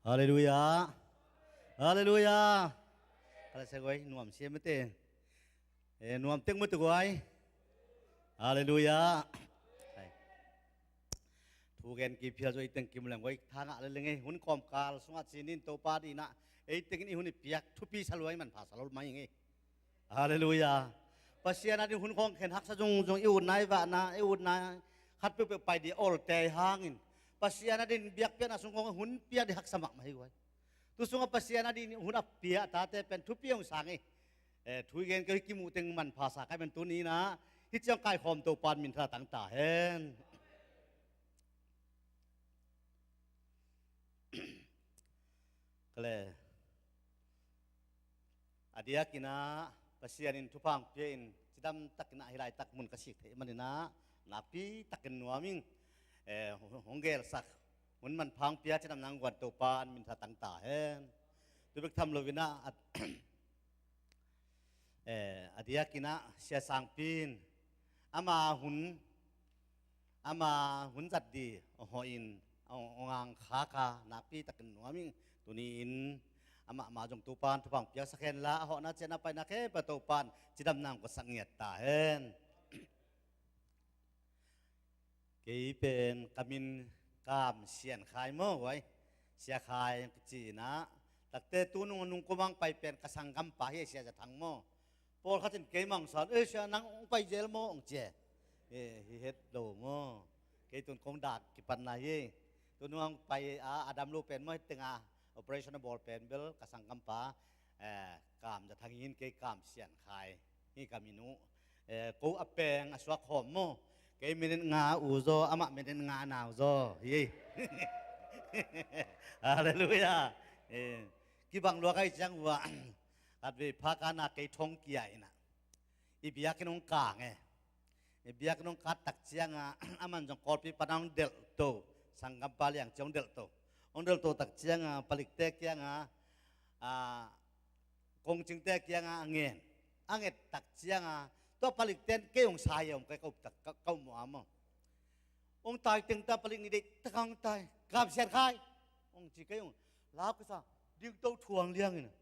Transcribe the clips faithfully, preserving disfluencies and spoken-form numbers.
Halleluiah. Halleluiah. Kala se guai nuam siam mete. Eh, nuam teng mete guai. Halleluiah. Hai. Thu gen kiphial zo iteng kim leng guai thangah le leng ei hun kawmkal sungah cinin Topa dinah eitengin i hun i piak thupi saluai manpha salol mai ngei. Halleluiah. Pasian adin hun khawng khen haksa zungzung i utna i vahna i utna khat peuhpeuh pai di a olte hangin Pasian adin biakpiakna sung khawng hun piak di haksa mahmah hi guai. Tu sungah Pasian adin hun a pia a tate pen thupi hong sang hi. Eh, thu i gen kei hi kimuh teng manpha sa kai pen tuninah hi ciang kaikhawm Topan mintha tangta hen. Kale. A diakinah Pasian in thupha hong pia in cidam takinah hi laitak mun ka sik theih maninah nakpi takin nuam ing. Eh, hong gelsak hun manpha hong pia cidam nang guan Topan mintha tangta hen. Tu bek tham loinah a, eh, a diakinah sia sangpin ama hun ama hun zat di a hawhin a hong angkhaka nakpi takin nuam ing. Tuni-in amah mah zong Topan thupha hong piaksak henla a hawhna ciahna paina khempeuh Topan cidamna hong kosak ngiat ta hen. Kei pen ka min Kam Sian Khai maw guai. Sia Khai kici inah takte tunung nung kumang pai pen ka sanggampa hi a Sia Za Thang maw. Pawlkhat in keimah hong sawn, "Eh, sia, nang hong pai zel maw?" hong ci e. Eh, hi het lo maw. Kei tun kong dak kipatna hi. Tunung hong pai a, a dam lo pen maw, hi tenga operation a bawl pen bel ka sanggampa, eh, Kam Za Thang hi in kei Kam Sian Khai hi ka min uh. Eh, ko a peng a suak khawm maw. Kei minute nga u zaw, amah minute nga nau zaw hi. Halleluiah. Eh, kibang luak ahi ciang uh ah khatvei phakana kei thong kia inah i biakinn hong kang e. I biakinn hong kang tak cianga aman zong Kawlpi pana hong delhto, sanggampa liang ci hong delhto. Hong delhto tak cianga palikte kianga, a, kongcingte kianga a ngen. A nget tak cianga tua palikten kei hong sa hi a om kai ka up tak ka, ka um uh a maw. Hong tai teng ta palik nih deih taka hong tai. Kam Sian Khai hong ci kei hong lau ka sa dingto thuang liangin a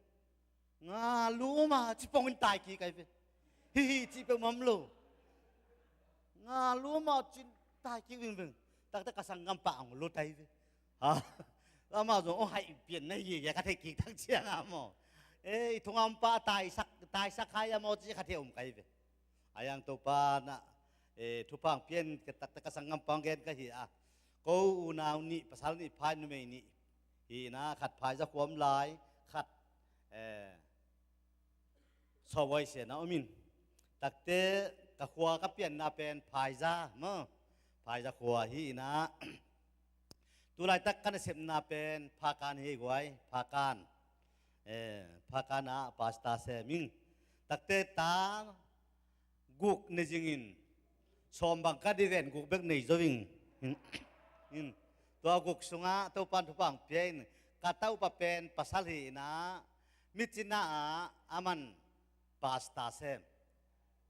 nga luma ci pongin tai kik ai ve. Hihi ci peuh mam lo. Nga luma cin tai kik vingving. Takte ka sanggampa hong lut ai ve. Ha. Amah zong hong haih pian na hi ka thei kik tak cianga maw. Eh, i thungampa taisak taisak hai a maw ci ka thei om kai ve. A yang Topa na, eh, thupha hong pian ka takte ka sanggampa hong gen ka hi a. Ko unau nih pasal nih phai numei nih hi inah khat phaiza khua om lai khat, eh, sawbuai sian a om in. Takte ka khua ka pianna pen phaiza maw. Phaiza khua hi inah tulaitak ka nasepna pen phakan hi guai, phakan. Eh, phakan ah pasta sem ing. Takte ta guk nei zingin sawm bang ka diven guk bek nei zo ing. In, tua guk sungah Topan thupha hong pia in ka taupa pen pasal hi inah mi cina ah aman pasta sem.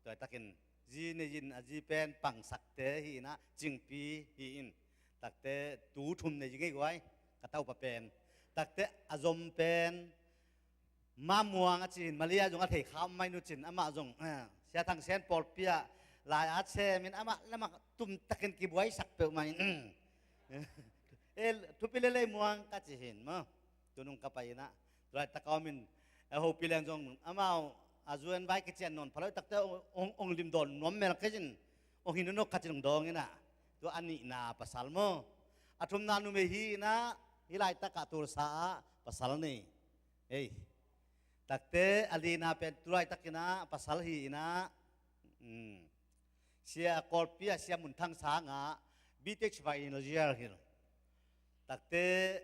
Tuaitakin zi nei in a zi pen pangsakte hi inah cingpi hi in. Takte tu thum nei zing ei guai ka taupa pen. Takte a zom pen Mamuang a cin, Malia zong a thei kha om mai nu cin, amah zong, eh, Sia Thang Sen pawlpi ah lai at semin amah lamah tumtakin kibuaisak peuhmah in, eh, thupi lelei muang ka ci hin maw. Tunung ka pai inah tulaitak a om in, eh, hopi leng zong amau a zuan vai kician nawn phaloi takte ong, ong, ong limdawn nuam mel kei cin, ong hin unok kha cin ong dawng inah. Tua a nihna pasal maw. A thumna numei hi inah hi laitakah Tulsa ah pasal nei. Ei, takte a lina pen tulaitakinah pasal hi inah, um, Sia Kawlpi ah Sia Mun Thang sangah B Th by in Lawyer Hill. Takte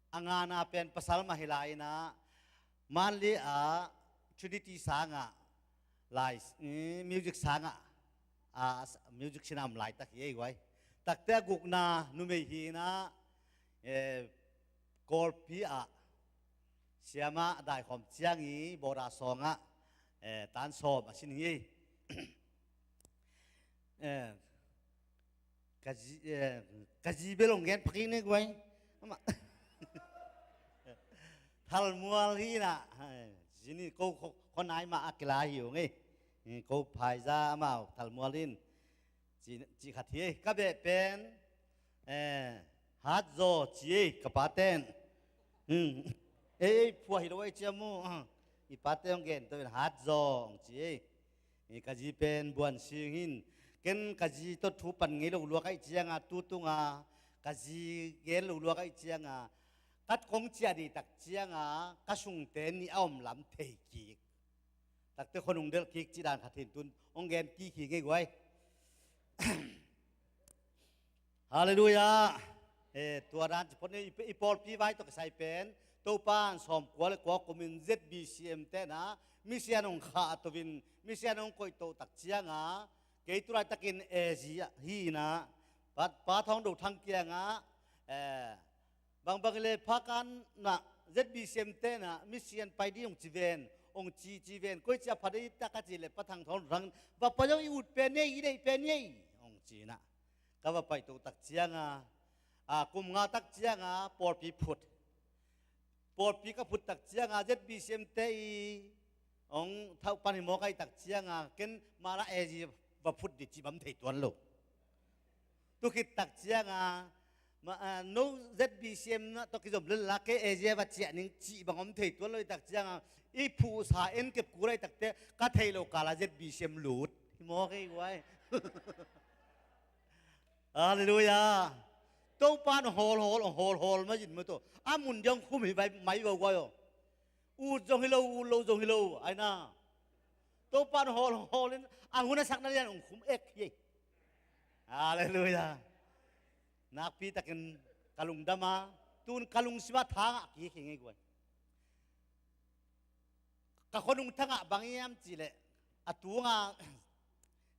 a ngana pen pasal mah hi lai inah Manli ah Trinity sangah lai, eh, music sangah, ah, music sinam laitak hi ei guai. Takte a gukna numei hi inah, eh, Kawlpi ah siamah daikhawm ciang i bawda sawngah, eh, tan sawm a sin hi. Eh, ka zi, eh, ka zi bel hong gen phakin ne guai. Amah. Thalmual hi inah, zini ko kho-, khonai mah a kila hi ung ei. Ko phaiza amau Thalmual in. Ci, ci khat hi ei. Ka beh pen, eh, Hatzaw ci ei, ka paten. Hmm. Ei, ei, phua hi lo ei cia mu. I pate hong gen to in Hatzaw hong ci ei. Eh, ka zi pen Buan Sing hin. Ken ka zi tawh thu pan ngei lo luak aih cianga, tu tunga ka zi gen lo luak aih cianga, kat kong ciah dih tak cianga, ka sungte nih a om lam thei kik. Takte khonung delh kik cih dan khat hin tun hong gen kik hi ngei guai. Halleluiah. Eh, tua dan ci phot ni, i, i pawlpi vai tawh kisai pen Topa in sawmkua le kua kumin Z B C M te na misian hong khah a tovin, misian hong koih toh tak cianga, kei tu laitakin A Z hi inah, pa, pa Thawng Do Thang kiangah, eh, bangbang le phakan na Z B C M te na misian pai dih hong ci ven, hong ci ci ven, koi cia pha dih tak a ci le pa Thang Thawng Do Thang, va pai zong i ut pen ni ei, i deih pen ni ei, hong ci inah. Ka va pai toh tak cianga, a, kum nga tak cianga pawlpi phut. Pawlpi ka phut tak cianga Z B C M te i hong thauh pan hi mawk aih tak cianga, ken mah la A Z va phut dih cih bang thei tuan lo. Tu khit tak cianga, ma, a, no Z B C M na tawh kizom lel la, kei A Z va ciah ning cih bang om thei tuan lo i tak cianga, i phuhsa en kep kul aih takte ka thei lo kala Z B C M lut hi mawk ei guai. Halleluiah. Topa in hong hawlhawl, hong hawlhawl mai in maw tawh. A mun diang khum hi vai mai vau guai aw. Ut zong hi lo, ut lo zong hi lo, ai na. Topa in hong hawlhawl in, a hun a sakna lian hong khum ek hi ei. Halleluiah. Nakpi takin ka lungdam a, tun ka lungsima thangah kik hi ngei guai. Ka khonung thangah bang hiam cihleh, a tunga,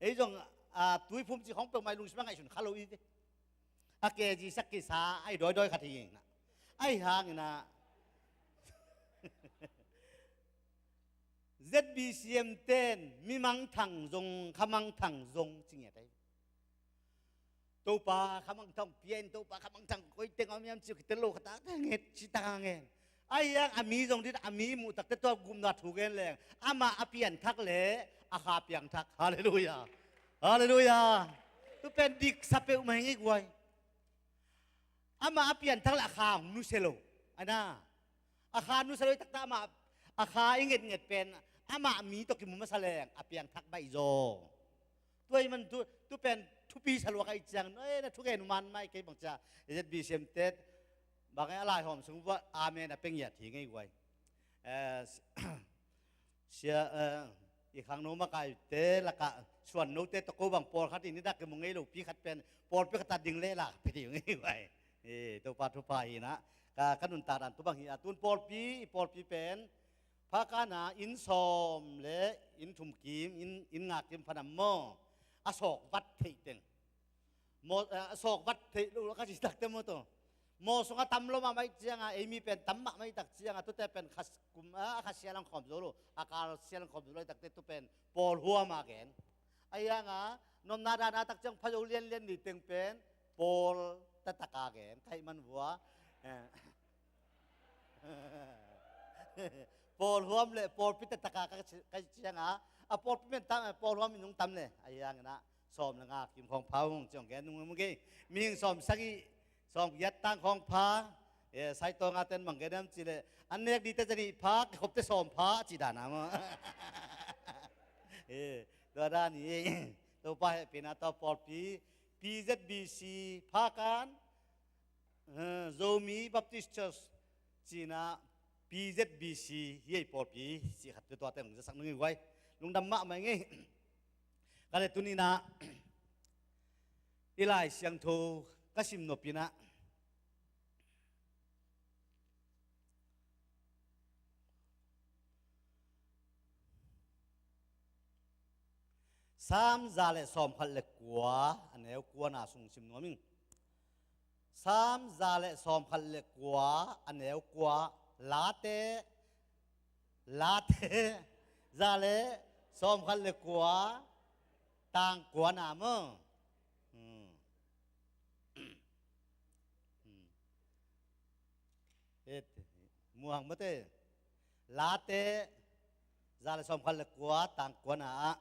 ei zong, a, tuiphum ci khong peuhmah i lungsima ngaihsun kha lo i ve. A K G sak kisa, ai dawidawi khat hi inah. Ai hang inah. Z B C M ten, mi mangthang zong, kha mangthang zong, ci ngiat ai. Topa kha mangthang pia in, Topa kha mangthang koi teng om hiam ci, kitel lo kha tak teng nget, ci tak a ngen. Ai hiang a mi zong dit, a mi muh takte tua gumna thu gen leng, amah a pianthak le a kha piangthak. Halleluiah. Halleluiah. Tu pen diksa peuhmah hi ngei guai. Amah a pianthak le a kha hong nusia lo. Ai na. A kha nusia lo i takta amah, a kha i ngetnget pen, amah mi tawh kimu masa leng, a piangthak baih zaw. Tua i man tu, tu pen thupi sa luak aih ciang, noi na thugen man mai kei bang cia, Z B C M te, bang a laihawm sung vua, amen a pia ngiat hi ngei guai. Eh, sia, eh, i khangno makaite lakah, suannote tawh ko bang pawlkhat in i dak kimu ngei lopi khat pen, pawlpi khat a ding le lak pia ding ngei guai. Eh, Topa thupha hi inah, ka, ka nuntak dan tu bang hi a, tun pawlpi, i pawlpi pen, phakan a, inn sawm le inn thum kim, inn, inn nga kim phanam maw, a sawk vat theih teng. Maw, eh, a sawk vat theih lo ka ci takte maw tawh. Maw sungah tam lo mahmah i cianga, ei mi pen tam mahmah i tak cianga, tute pen khas kum, a, a kha sialang khawm zo lo, a kal sialang khawm zo lo i takte tu pen pawl huam a gen. A hianga, nomna dana tak ciang pha zo lianlian ni teng pen, pawl tataka gen, ka hih man vua. Eh. Pawl huam le pawlpi tataka ka ci, ka ci cianga, a pawlpi men tam, pawl huam minung tam le, a hiang inah, sawm le nga kim khawng pha hong ciang gen nung mung kei, mihing sawm sagih, sawm giat tang khawng pha, eh, saitawng a ten mang gen am ci le, an nek dite zani pha, kikhopte sawm pha, ci dana maw. Eh, tua dan hi, Topa hehpihna tawh pawlpi, P Z B C, phakan, eh, Zomi Baptist Church, cina P Z B C, hi ei pawlpi, ci khat tua teng zasak nung i guai. Lungdam mahmah i ngei. Ka le tuninah, i Lai Siangtho, ka sim nopinah. Sam za le sawmkhat le kua, a neu kuana sung sim nuam ing. Sam za le sawmkhat le kua, a neu kua, Late, Late, za le sawmkhat le kua, tang kuana maw. Hmm. Hmm. Et. Muang mate. Late za le sawmkhat le kua tang kuana ah,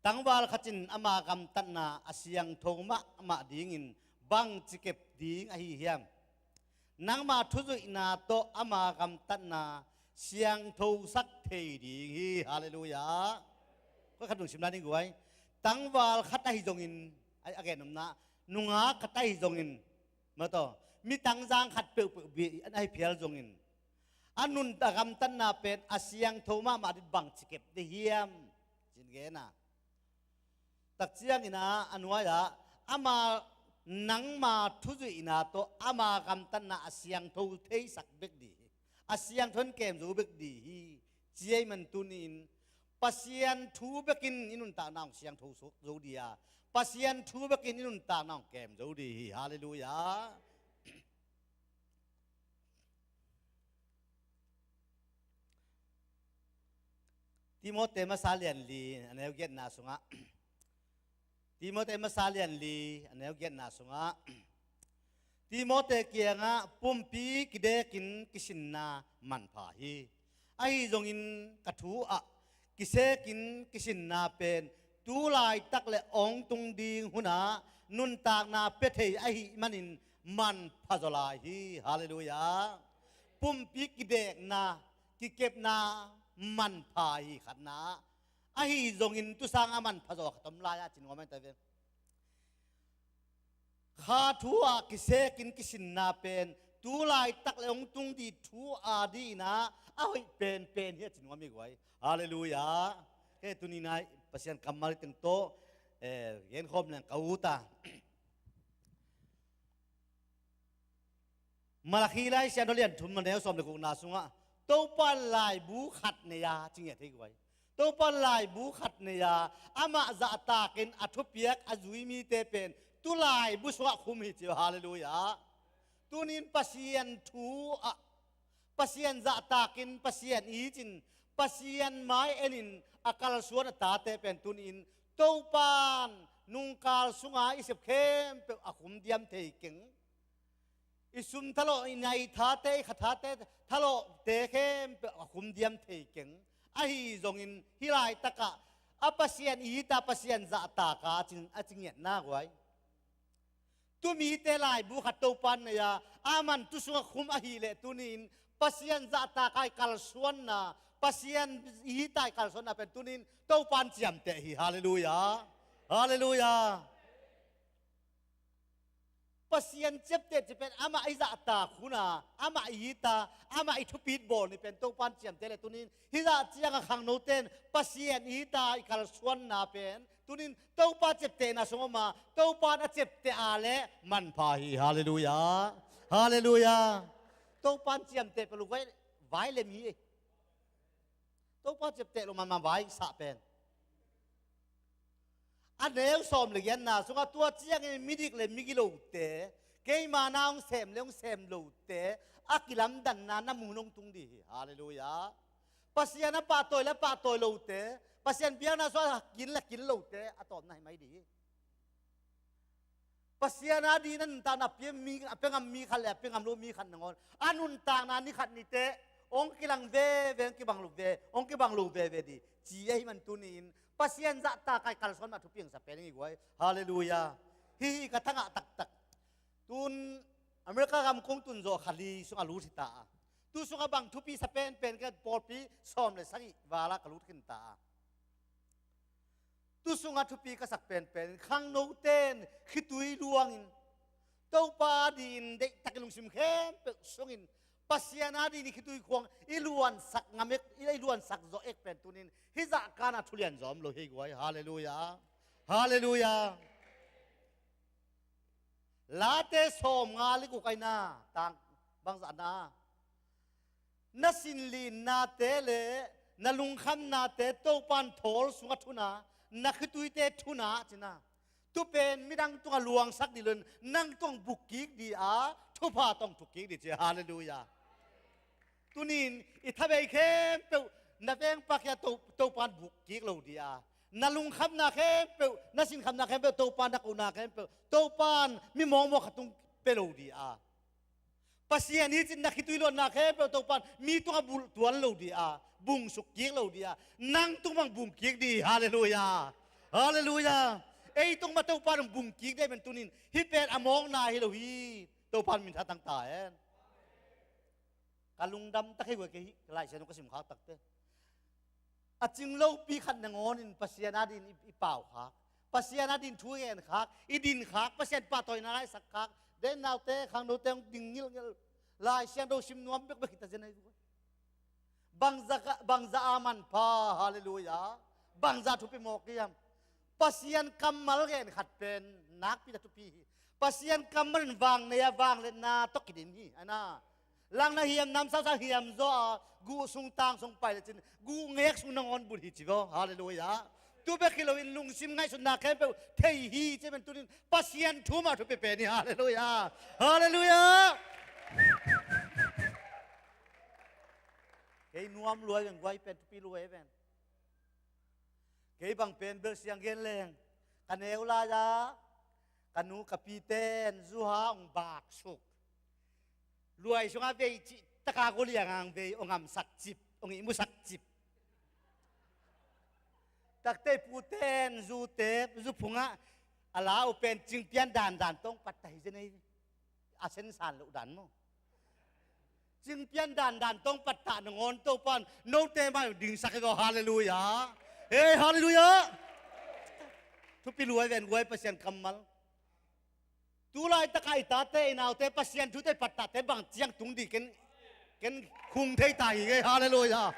tangval khat in ama gamtatna a siangtho mahmah dingin bangci kep ding ahi hiam? Nangma thuzuihna tawh ama gamtatna siangthosak thei ding hi. Halleluiah. Koi khat nung simna ding guai. Tangval khat ahi zongin, a gen omna, nungak khat ahi zongin, maw taw, mi tangzang khat peuhpeuh bia in ahi phial zongin, a nun a gamtatna pen a siangtho mahmah ding bangci kep ding hiam? Cin gen a. Tak ciangin ah a nuai-ah ama, nangma thuzuihna tawh ama gamtatna a siangtho theisak bek ding hi. A siangtho in kem zo bek ding hi. Ci ahih man tuni-in Pasian thu bekin i nuntakna hong siangtho zo ding a, Pasian thu bekin i nuntakna hong kem zo ding hi. Halleluiah. Timote masa lian li a neu giatna sungah, Timote masa lian li a neu giatna sungah, Timote kiangah pumpi kidekin kisinna manpha hi. Ahi zongin ka thu ah kisekin kisinna pen tu laitak le hong tung ding hunah nuntakna pia thei ahih manin manpha zaw lai hi. Halleluiah. Pumpi kidekna, kikepna manpha hi khatna. Ahi zongin tusang a manpha zaw khat om lai-ah ci nuam ahi ta ve. Kha thu ah kisekin kisinna pen tu laitak le hong tung ding thu a dingin ah a hoih penpen hi a ci nuam hi guai. Halleluiah. Kei tuni-in ah Pasian kammal i teng tawh, eh, genkhawm leng ka ut a. Malakhi lai Siangtho lian thum a neu sawm le gukna sungah Topa in laibu khat nei a, ci ngiat hi guai. Topa in laibu khat nei a, amah zahtakin a thupiak a zui mite pen tu laibu sungah khum hi ci uh. Halleluiah. Tuni-in Pasian thu ah, Pasian zahtakin, Pasian it in, Pasian mai enin a kalsuan a tate pen tuni-in Topa in nungkal sunga i sep khempeuh a khum diam thei keng. I sum thalawh, i nai thate, i kha thate, thalawhte khempeuh a khum diam thei keng. Ahi zongin hih laitakah a Pasian it a, Pasian zahtak a, a ci, a ci ngiatna guai. Tu mite laibu khat Topa in nei a, aman tu sungah khum ahih leh tuni-in Pasian zahtak a i kalsuanna, Pasian it a i kalsuanna pen tuni-in Topa in ciamteh hi. Halleluiah. Halleluiah. Pasian ciapteh cih pen amah i zahtak hun a, amah i it a, amah i thupit bawl ni pen Topa in ciamteh leh tuni-in hih zah ciangah khangnote in Pasian it a i kalsuanna pen tuni-in Topa ciaptehna sung om a, Topa in a ciapteh a leh manpha hi. Halleluiah. Halleluiah. Topa in ciamteh peuh lo vai, vai lem hi. Topa ciapteh lo mahmah vai sah pen. A neu sawm le giatna sungah tua ciangin midik le migilote, keima na hong sem le hong sem lote a kilamdanna na mun hong tung ding hi. Halleluiah. Pasian a pahtawi le pahtawi lote, Pasian biakna sungah kin le kin lote a tawpna hi mai ding hi. Pasian a dingin a nuntakna a pia mi, a pia ngam mi khat le a pia ngam lo mi khat nangawn a nuntakna ni khat ni teh hong kilang veve, hong kibang lo ve, hong kibang lo veve ding ci ahih man tuni-in Pasian zahtak a i kalsuan mah thupi hong sa pen hi guai. Halleluiah. Hih hi ka thangah taktak. Tun America gam kong tun zawh kha li sungah lut hi ta a, tu sungah bang thupi sa penpen ka pawlpi sawm le sagih val ah ka lut khin ta a. Tu sungah thupi ka sak penpen in khangnote in khitui luangin Topa dingin deihtakin lungsim khempeuh sungin Pasian a dingin khitui khuang i luansak ngam ek, i luansak zawh ek pen tuni-in hih zahkan a thulian zaw om lo hi guai. Halleluiah. Halleluiah. Late sawmnga le guk a neu tang bangzahna, na sinlinnate le na lungkhamnate Topa in thawl sungah thuna, na khituite thuna cihna. Tu pen midang tungah luangsak ding lo in nang tungah bukkik ding a, thupha tawh thukkik ding ci. Halleluiah. Tuni-in i thabei khempeuh na vengpa khia To, Topa in bukkik lo ding a, na lungkhamna khempeuh, na sinkhamna khempeuh, Topa in na kohna khempeuh, Topa in mi mawkmawk khat tung pia lo ding a. Pasian hi cin na khitui luatna khempeuh Topan mi tungah bulh tuan lo dih a, bung suk kik lo dih a, nang tung bang bung kik dih. Halleluiah. Halleluiah. Ei tung mah Topan bung kik dih a, men tunin hih pen a mawkna hi lo hi. Topan min tha tangta hen. Ka lungdam tak hi guai, kei hih Lai Siangtho ka sim khak takte. A cing lopi khat nangawnin Pasian adin i, i pau khak, Pasian adin thu i ngen khak, i din khak, Pasian pahtawina lai sak khak. Den naute, khangnote hong ding ngilngil. Lai Siangtho sim nuam bekbek hi ta zen ahi guai. Bangza ka, bangza a manpha, halleluiah. Bangza thupi mawk hiam. Pasian kammal gen khat pen nakpi tak thupi hi. Pasian kammal in vang nei a, vang letna tawh kidim hi. Ana, langna hiam, namsau sang hiam zaw a, guh sung tang sung pai lecin guh ngek sung nangawn bul hi ci vaw. Halleluiah. Tu bek hi loin lungsim ngaihsutna khempeuh thei hi ci, men tunin Pasian thu mah thupi pen hi. Halleluiah. Halleluiah. Kei nuam lua hi ven guai, pen thupi lua hi ven. Kei bang pen bel siang gen leng, ka neu lai-a ka nu ka piten zuha hong baksuk. Luai sungah vei cih taka guliang ang vei hong amsak cip, hong ihmusak cip. Takte puten zute zu phungah a la uh pen cingpian dandan tawh hong pattah hi zen ei. A sensan loh dan maw? Cingpian dandan tawh hong pattah nangawn Topan note mai dingsak hi gaw. Halleluiah. Hei, halleluiah. Thupi lua hi ven guai Pasian kammal. Tu laitakah i tate i naute Pasian thute pattahte bang ciang tung dih ken, ken khung thei ta hi ngei. Halleluiah.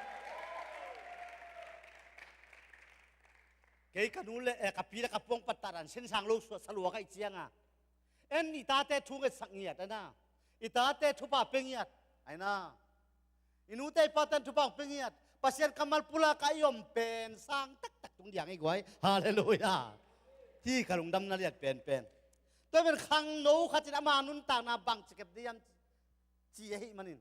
Kei ka nu le, eh, ka pi le ka pu hong pattah dan sensang lo sa lua ka hih cianga, en i tate thu ngetsak ngiat, ana, i tate thupha pia ngiat, aina, i nute i pate thupha hong pia ngiat. Pasian kammal pulak a i om pen sang taktak tung dih ang ei guai. Halleluiah. Hih ka lungdamna lian penpen. Tua pen khangno khat in ama nuntakna bang ci kep dih hiam ci ahih manin,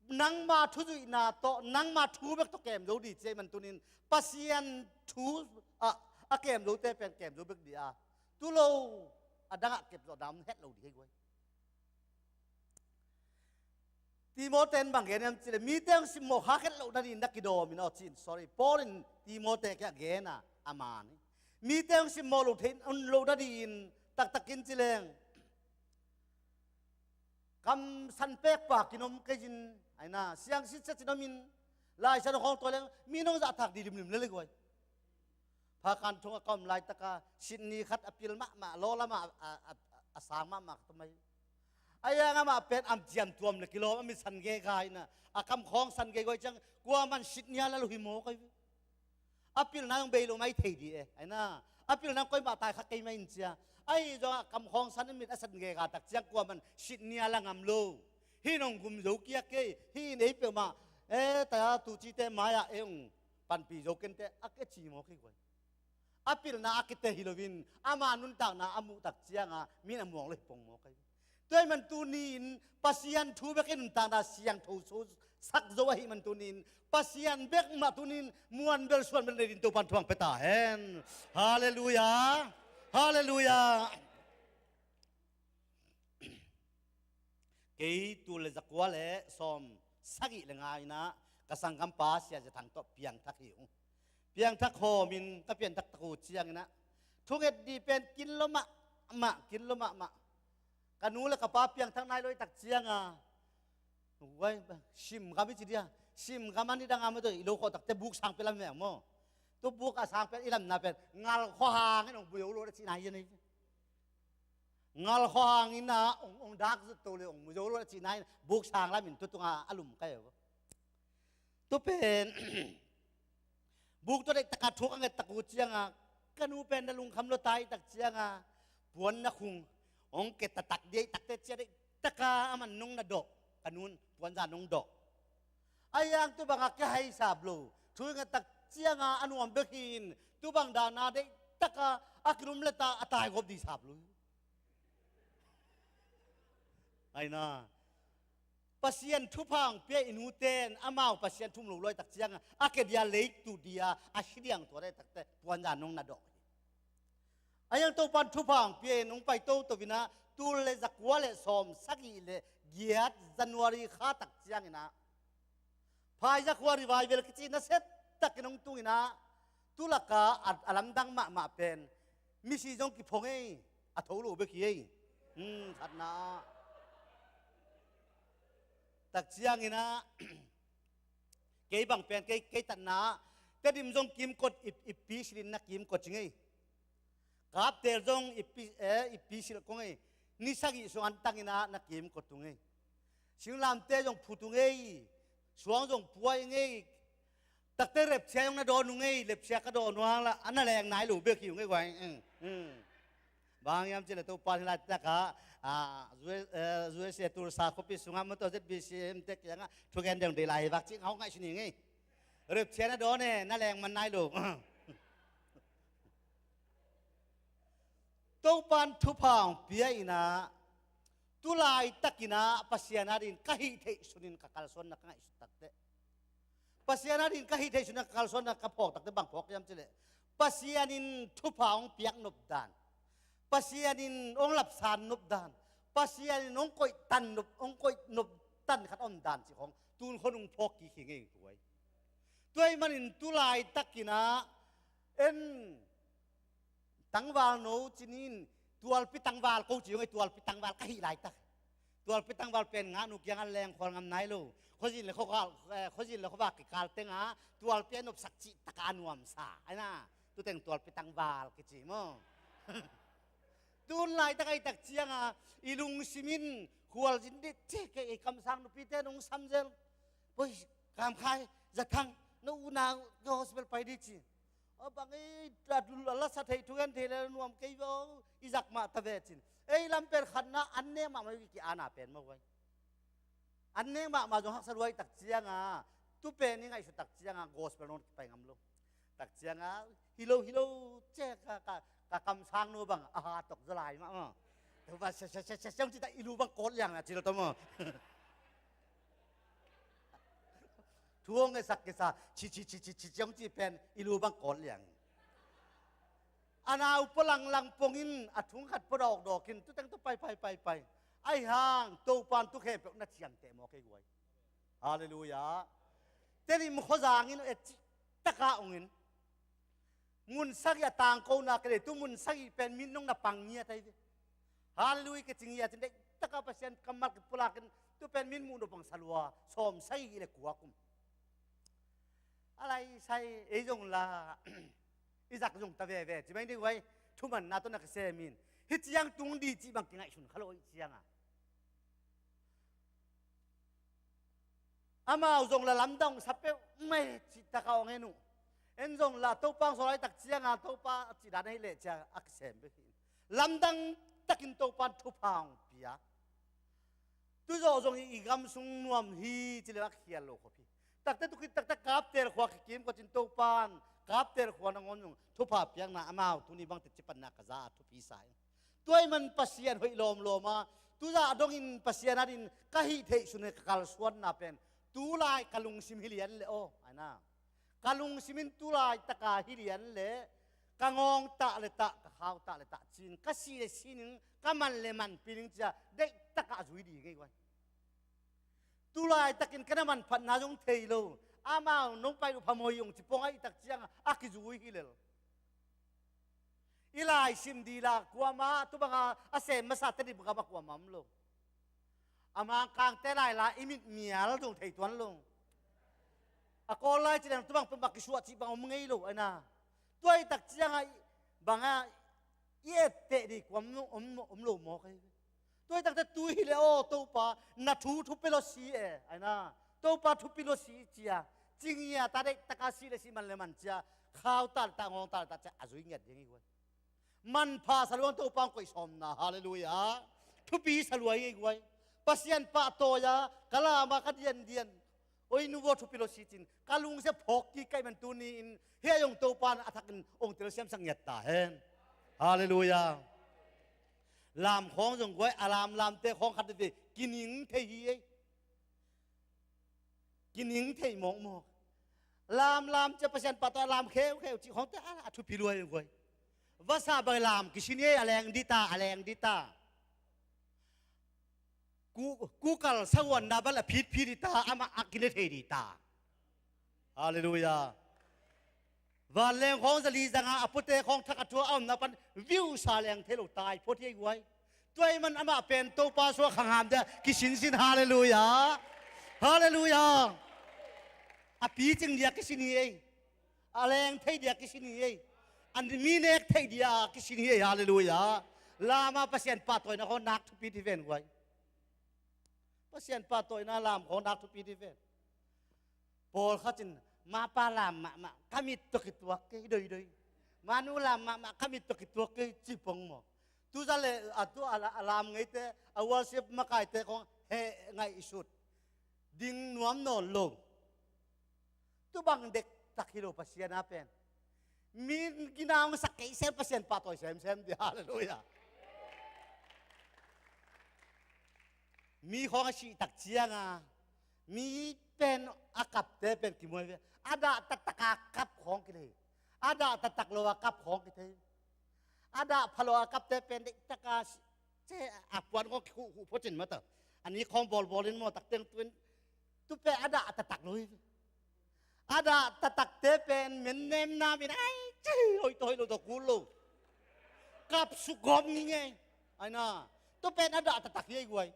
nangma thuzuihna tawh, nangma thu bek tawh kem zo dih ci ahih man tunin Pasian thu a, a kem zote pen kem zo bek dih a, tu lo a dangah kep zawh dan het lo dih hi guai. Timote in bang gen hiam cih leh, mite hong simmawh khak het loh nadingin na kidawm in aw ci-in, sorry, Paul in Timote kiang gen a, a man hi. Mite hong simmawh loh theih loh nadingin taktakin ci leng, kamsan pekpa kinom kei in, aina, siangsit sia cinom in, Lai Siangtho khawng tawi leng mi nong zahtak dih limlim lel hi guai. Phakan thong a ka om laitaka Sydney khat a pil mahmah, lawlamah a, a, a, a sang mahmah ka tum ahi. A yang amah pen am ciam tuam le kilawm a mit san gei ka hi na, a kam khawng san gei guai ciang kuaman Sydney a lal uh hi maw ka hi. A pilna zong bei lo mai thei dih e, aina. A pilna zong koimah tai kha kei mai in cia. Ahi zong a kam khawng san a mit a san gei ka tak ciang kuaman Sydney a la ngam lo. Hih nong gum zo kia kei, hih in ei peuhmah, e, ta tu cite mai-ah ei ong panpih zo kente a ke ci maw kei guai. A pilna a kite hi loin ama nuntakna a muh tak cianga min a muang lo hi pong maw kei. Tua ahih man tuni-in Pasian thu bek i nuntakna siangtho so sak zo ahih man tuni-in Pasian bek mah tuni-in muan bel suan bel nei din Topan thu hong pia ta hen. Halleluiah. Halleluiah. Kei tul le zakua le sawm sagih le nga inah ka sanggampa Sia Za Thang tawh piangthak hi ung. Piangthak hawmin ka pianthak tak uh cianginah thunget dih pen kin lo mahmah, kin lo mahmah. Ka nu le ka pa piangthak nai lo i tak cianga, sim gam i ci dia, sim gam a nidang a maw, i lo khawh takte buk sang pia lam ve maw? Tu buk a sang pia i lamna pen ngal khuahang in ong bu zo lo a cihna hi a nei. Ngal khuahang inah ong, ong dak zut to le ong mu zo lo a cihna in buk sang lamin tu tunga a lum ka hi a. Tu pen buk tua deihtaka thu ka nget tak uh cianga ka nu pen na lungkham lo ta i tak cianga puan na khung ong ke taktak dia i takte cia deihtaka aman nong na dawh, ka nun puanza nong dawh. A yang tu banga kia hai sap lo thu i nget tak cianga a nuam bek hin tu bang dana deihtaka a kilum leta a tai gawp di sap lo. Aina Pasian thupha hong pia i nuten amau Pasian thum lo luai tak cianga a ke dia leik tu dia a si diang tua deitakte puanza nong na dawh hi. A yang Topan thupha hong pia in hong pai toto inah tul le zakua le sawm sagih le giat January kha tak ciangin ah, Phaiza khua revival kici nasia takin hong tungin ah, tulaka a, a lamdang mahmah pen misi zong kiphong ei, a tho lo bek hi ei. Hmm, khatna ah. Tak ciangin ah, kei bang pen, kei, kei tatna ah, Tedim zong kimkot ip, ippi silhin na kimkot ci ngei. Kaptel zong ippi, eh, ippi silh kong ei. Ni sagih sung antangin ah na kimkot tung ei. Singlamte zong phut ung ei. Suang zong puai ung ei. Takte repchia zong na dawn ung ei. Repchia ka dawn nuang la, a na leng nai lo bek hi ung ei guai. Hmm, hmm. Bang hiam cih leh Topa in hih laitak ah, ah, U S, eh, U S A Tulsa khuapi sungah motor Z B C M te kiangah thugen deng deih lai vak cih ngau ngaihsun hi ung ei. Repchia na dawn e, na leng man nai lo. Topa in thupha hong pia in ah, tu laitakin ah Pasian adingin ka hih theih sunin ka kalsuanna ka ngaihsut takteh, Pasian adingin ka hih theih sunin ka kalsuanna ka phawk takteh bang phawk hiam cih leh, Pasian in thupha hong piak nop dan, Pasian in hong lapsan nop dan, Pasian in hong koih tan nop, hong koih nop tan khat om dan cih khawng tun khawng hong phawk kik hi ngei guai. Tua ahih manin tu laitakin ah en tangval no ci ni in, tualpi tangval ko ci ung ei, tualpi tangval ka hih laitak. Tualpi tangval pen ngahnu kiangah leng khual ngam nai lo. Khuazin le khuavak, eh, khuazin le khuavak kikal tengah tualpi a nopsak cih takah a nuamsa. Ai na, tu teng tualpi tangval kici maw. Tun laitak ahih tak ciangah i lungsim in khualzin dih cih kei, ei kamsang nupite nong samzel. Poi, Kamkhai, Zathang, no unau ka hospital pai dih ci. A bang ei, a lasa thei, thugen thei le nuam kei vo, i zak mah ta ve cin. Ei lam pen khatna an nek mahmah, i ki-ana pen maw guai. An nek mahmah zong haksa lua ahih tak ciangah, tu pen i ngaihsut tak ciangah gospel nong kipai ngam lo. Tak ciangah, hi lo, hi lo, ci a ka, ka, ka kamsang nu bang a hat tawk zaw lai mahmah. Tua bang sia, sia, sia, sia, sia, ci ta i lu bang kawt liang na ci lo ta maw. Thu hong ngetsak kisa, ci, ci, ci, ci, ci, ci, hong ci pen i lu bang kawt liang. A nau pua langlang pongin, a thung khat pua dawkdawkin, tu teng tu pai, pai, pai, pai. Ahi hang, Topa in tu khempeuh na ciamteh mawk ei guai. Halleluiah. Tedim khuazangin et cih takah ong in. Mun sagih a tangkona ka nei, tu mun sagih pen min nong na pang ngiat ahi ve. Halleluiah, ka ci ngiat cin, deih takah Pasian kammal kipulakin, tu pen min muh nop bang sa lua, sawm sagih le kua kum. A lai sai, ei zong la, i zak zong ta veve, ci mai ding vai, thumanna tawh na kisem in. Hih ciang tung dih cih bang kingaihsun kha lo, hih ciangah. Amau zong la lamdang sa peuhmah hi cih takah ong en uh. En zong la Topa hong sawl laitak ciangah Topa a cih dan ahih leh cia a kisem bek hi. Lamdang takin Topa in thupha hong pia. Tuzawh zong i, i gam sung nuam hi ci leh a khial lo khop hi. Takte tu khit takte Kaptel khua kikim kawcin Topa in Kaptel khua nangawn zong thupha piakna amau tuni bangte ci panna ka za a thupi sa hi. Tua ahih man Pasian hoih lawmlawm a, tuzah dongin Pasian adingin ka hih theih sun hi ka kalsuanna pen tu lai ka lungsim hi lian leh aw, ai na. Ka lungsim in tu laitaka hi lian leh ka ngawng tah le tah, ka khau tah le tah ci-in, ka sih le sih ning, ka man le manpih ning ci-a deih takah a zui ding hi guai. Tu laitakin ka na manphatna zong thei lo. Amau nong pai uh phamawh hi ung ci pong ahih tak ciangah a kizui hi lel. I laisim dila kuamah tu banga a sem masa Tedim gam ah kuamah om lo. A Mangkangte lai la i mit mial zong thei tuan lo. A Kawl lai ci leng tu bang peuhmah kisuah cih bang om ngei lo, ai na. Tua ahih tak ciangah i, bangah i etteh dih kuam om, om, om lo mawk ahi. Tua ahih takte tu hi leh aw Topa, na thu thupi lo si e, ai na. Topa thupi lo si cia. Ci ngiat a deih taka sih le sih, man le man cia. Khau tah le tah, ngawng tah le tah cia a zui ngiat ding hi guai. Manpha sa luang Topa hong koih sawmna, halleluiah. Thupi sa lua hi guai. Pasian pahtawi a ka lam a ka diandian. Oi nu vaw thupi lo si cin ka lungsia phawk kik ka hih man tuni-in hih a zong Topa in a thakin hong telsiamsak ngiat ta hen. Halleluiah. Lam khawng zong guai, a lamlamte khawng khat veve kining thei hi ei. Kining thei mawkmawk. Lamlam cia Pasian pahtawi a lam kheukheu cih khawngte a, a thupi lua hi guai. Vasa bang lam kisin hi ei, a leng dita, a leng dita. Ku, kukal sahuanna bal a phitphit hi ta, amah a kine thei dih ta. Halleluiah. Vanleng khawng zali zanga a pute khawng thak a thua a omna pan viusa leng thei lo tai phot hi ei guai. Tua ahih man amah pen Topa suak khangham dia kisinsin. Halleluiah. Halleluiah. A picing dia kisin hi ei. A leng thei dia kisin hi ei. A mi nek thei dia kisin hi ei. Halleluiah. Lama Pasian pahtawina khawng nak thupi ti ven guai. Pasian pahtawina lam khawng nak thupi ti ven. Pawlkhat in mapa lam mahmah ka mit tawh kituak kei doidoi. Manu lam mahmah ka mit tawh kituak kei cipong maw. Tuza le a tu a la-, a lam ngeite, a worship makaite khawng he ngaihsut. Ding nuam nawn lo. Tu bang dektak hi lo Pasian a pen. Min ginaungsak kei sel Pasian pahtawi semsem di. Halleluiah. Mi khawng a sihtak cianga mi pen a kapte pen kimuai ve. A dah taktak a kap khawng kithei. A dah taktak lo a kap khawng kithei. A dah phalo a kapte pen deihtaka ce a puan khawng kikhuhkhuh phocin mata. A ni khawng bawlbawlin maw takteng tuin. Tupe a dah taktak lo hi. A dah taktakte pen mennem namin ai ci hoih tawh hoih lo tawh kul lo. Kap suk gawp ngingei. Aina. Tupen a dah taktak hi ei guai.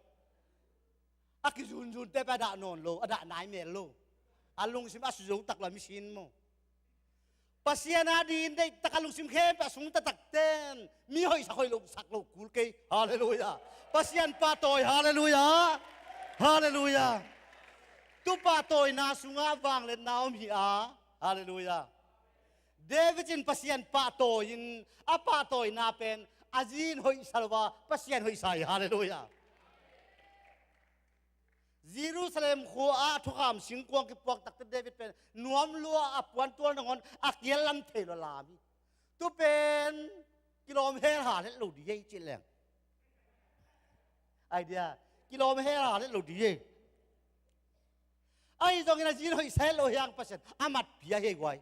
A kizunzunte pe a dah nawn lo, a dah nai mel lo. A lungsim a suzo tak lo a misin maw. Pasian a din deihtaka lungsim khempeuh a sung taktakten mi hoihsak hoih losak lo kul kei. Halleluiah. Pasian pahtawi. Halleluiah. Halleluiah. Tu pahtawina sungah vangliatna om hi a. Halleluiah. David in Pasian pahtawi in a pahtawina pen a zi in hoihsa lo a Pasian hoihsa hi. Halleluiah. Jerusalem khua ah thukham singkuang kipuak takte David pen nuam lua a puantual nangawn a kial lam thei lo lam hi. Tu pen kilawm hel hal het lo di ei cih leng. Idea kilawm hel hal het lo di ei. Ahi zongin a zi in hoihsa het lo hiang Pasian a matpih a hi ei guai.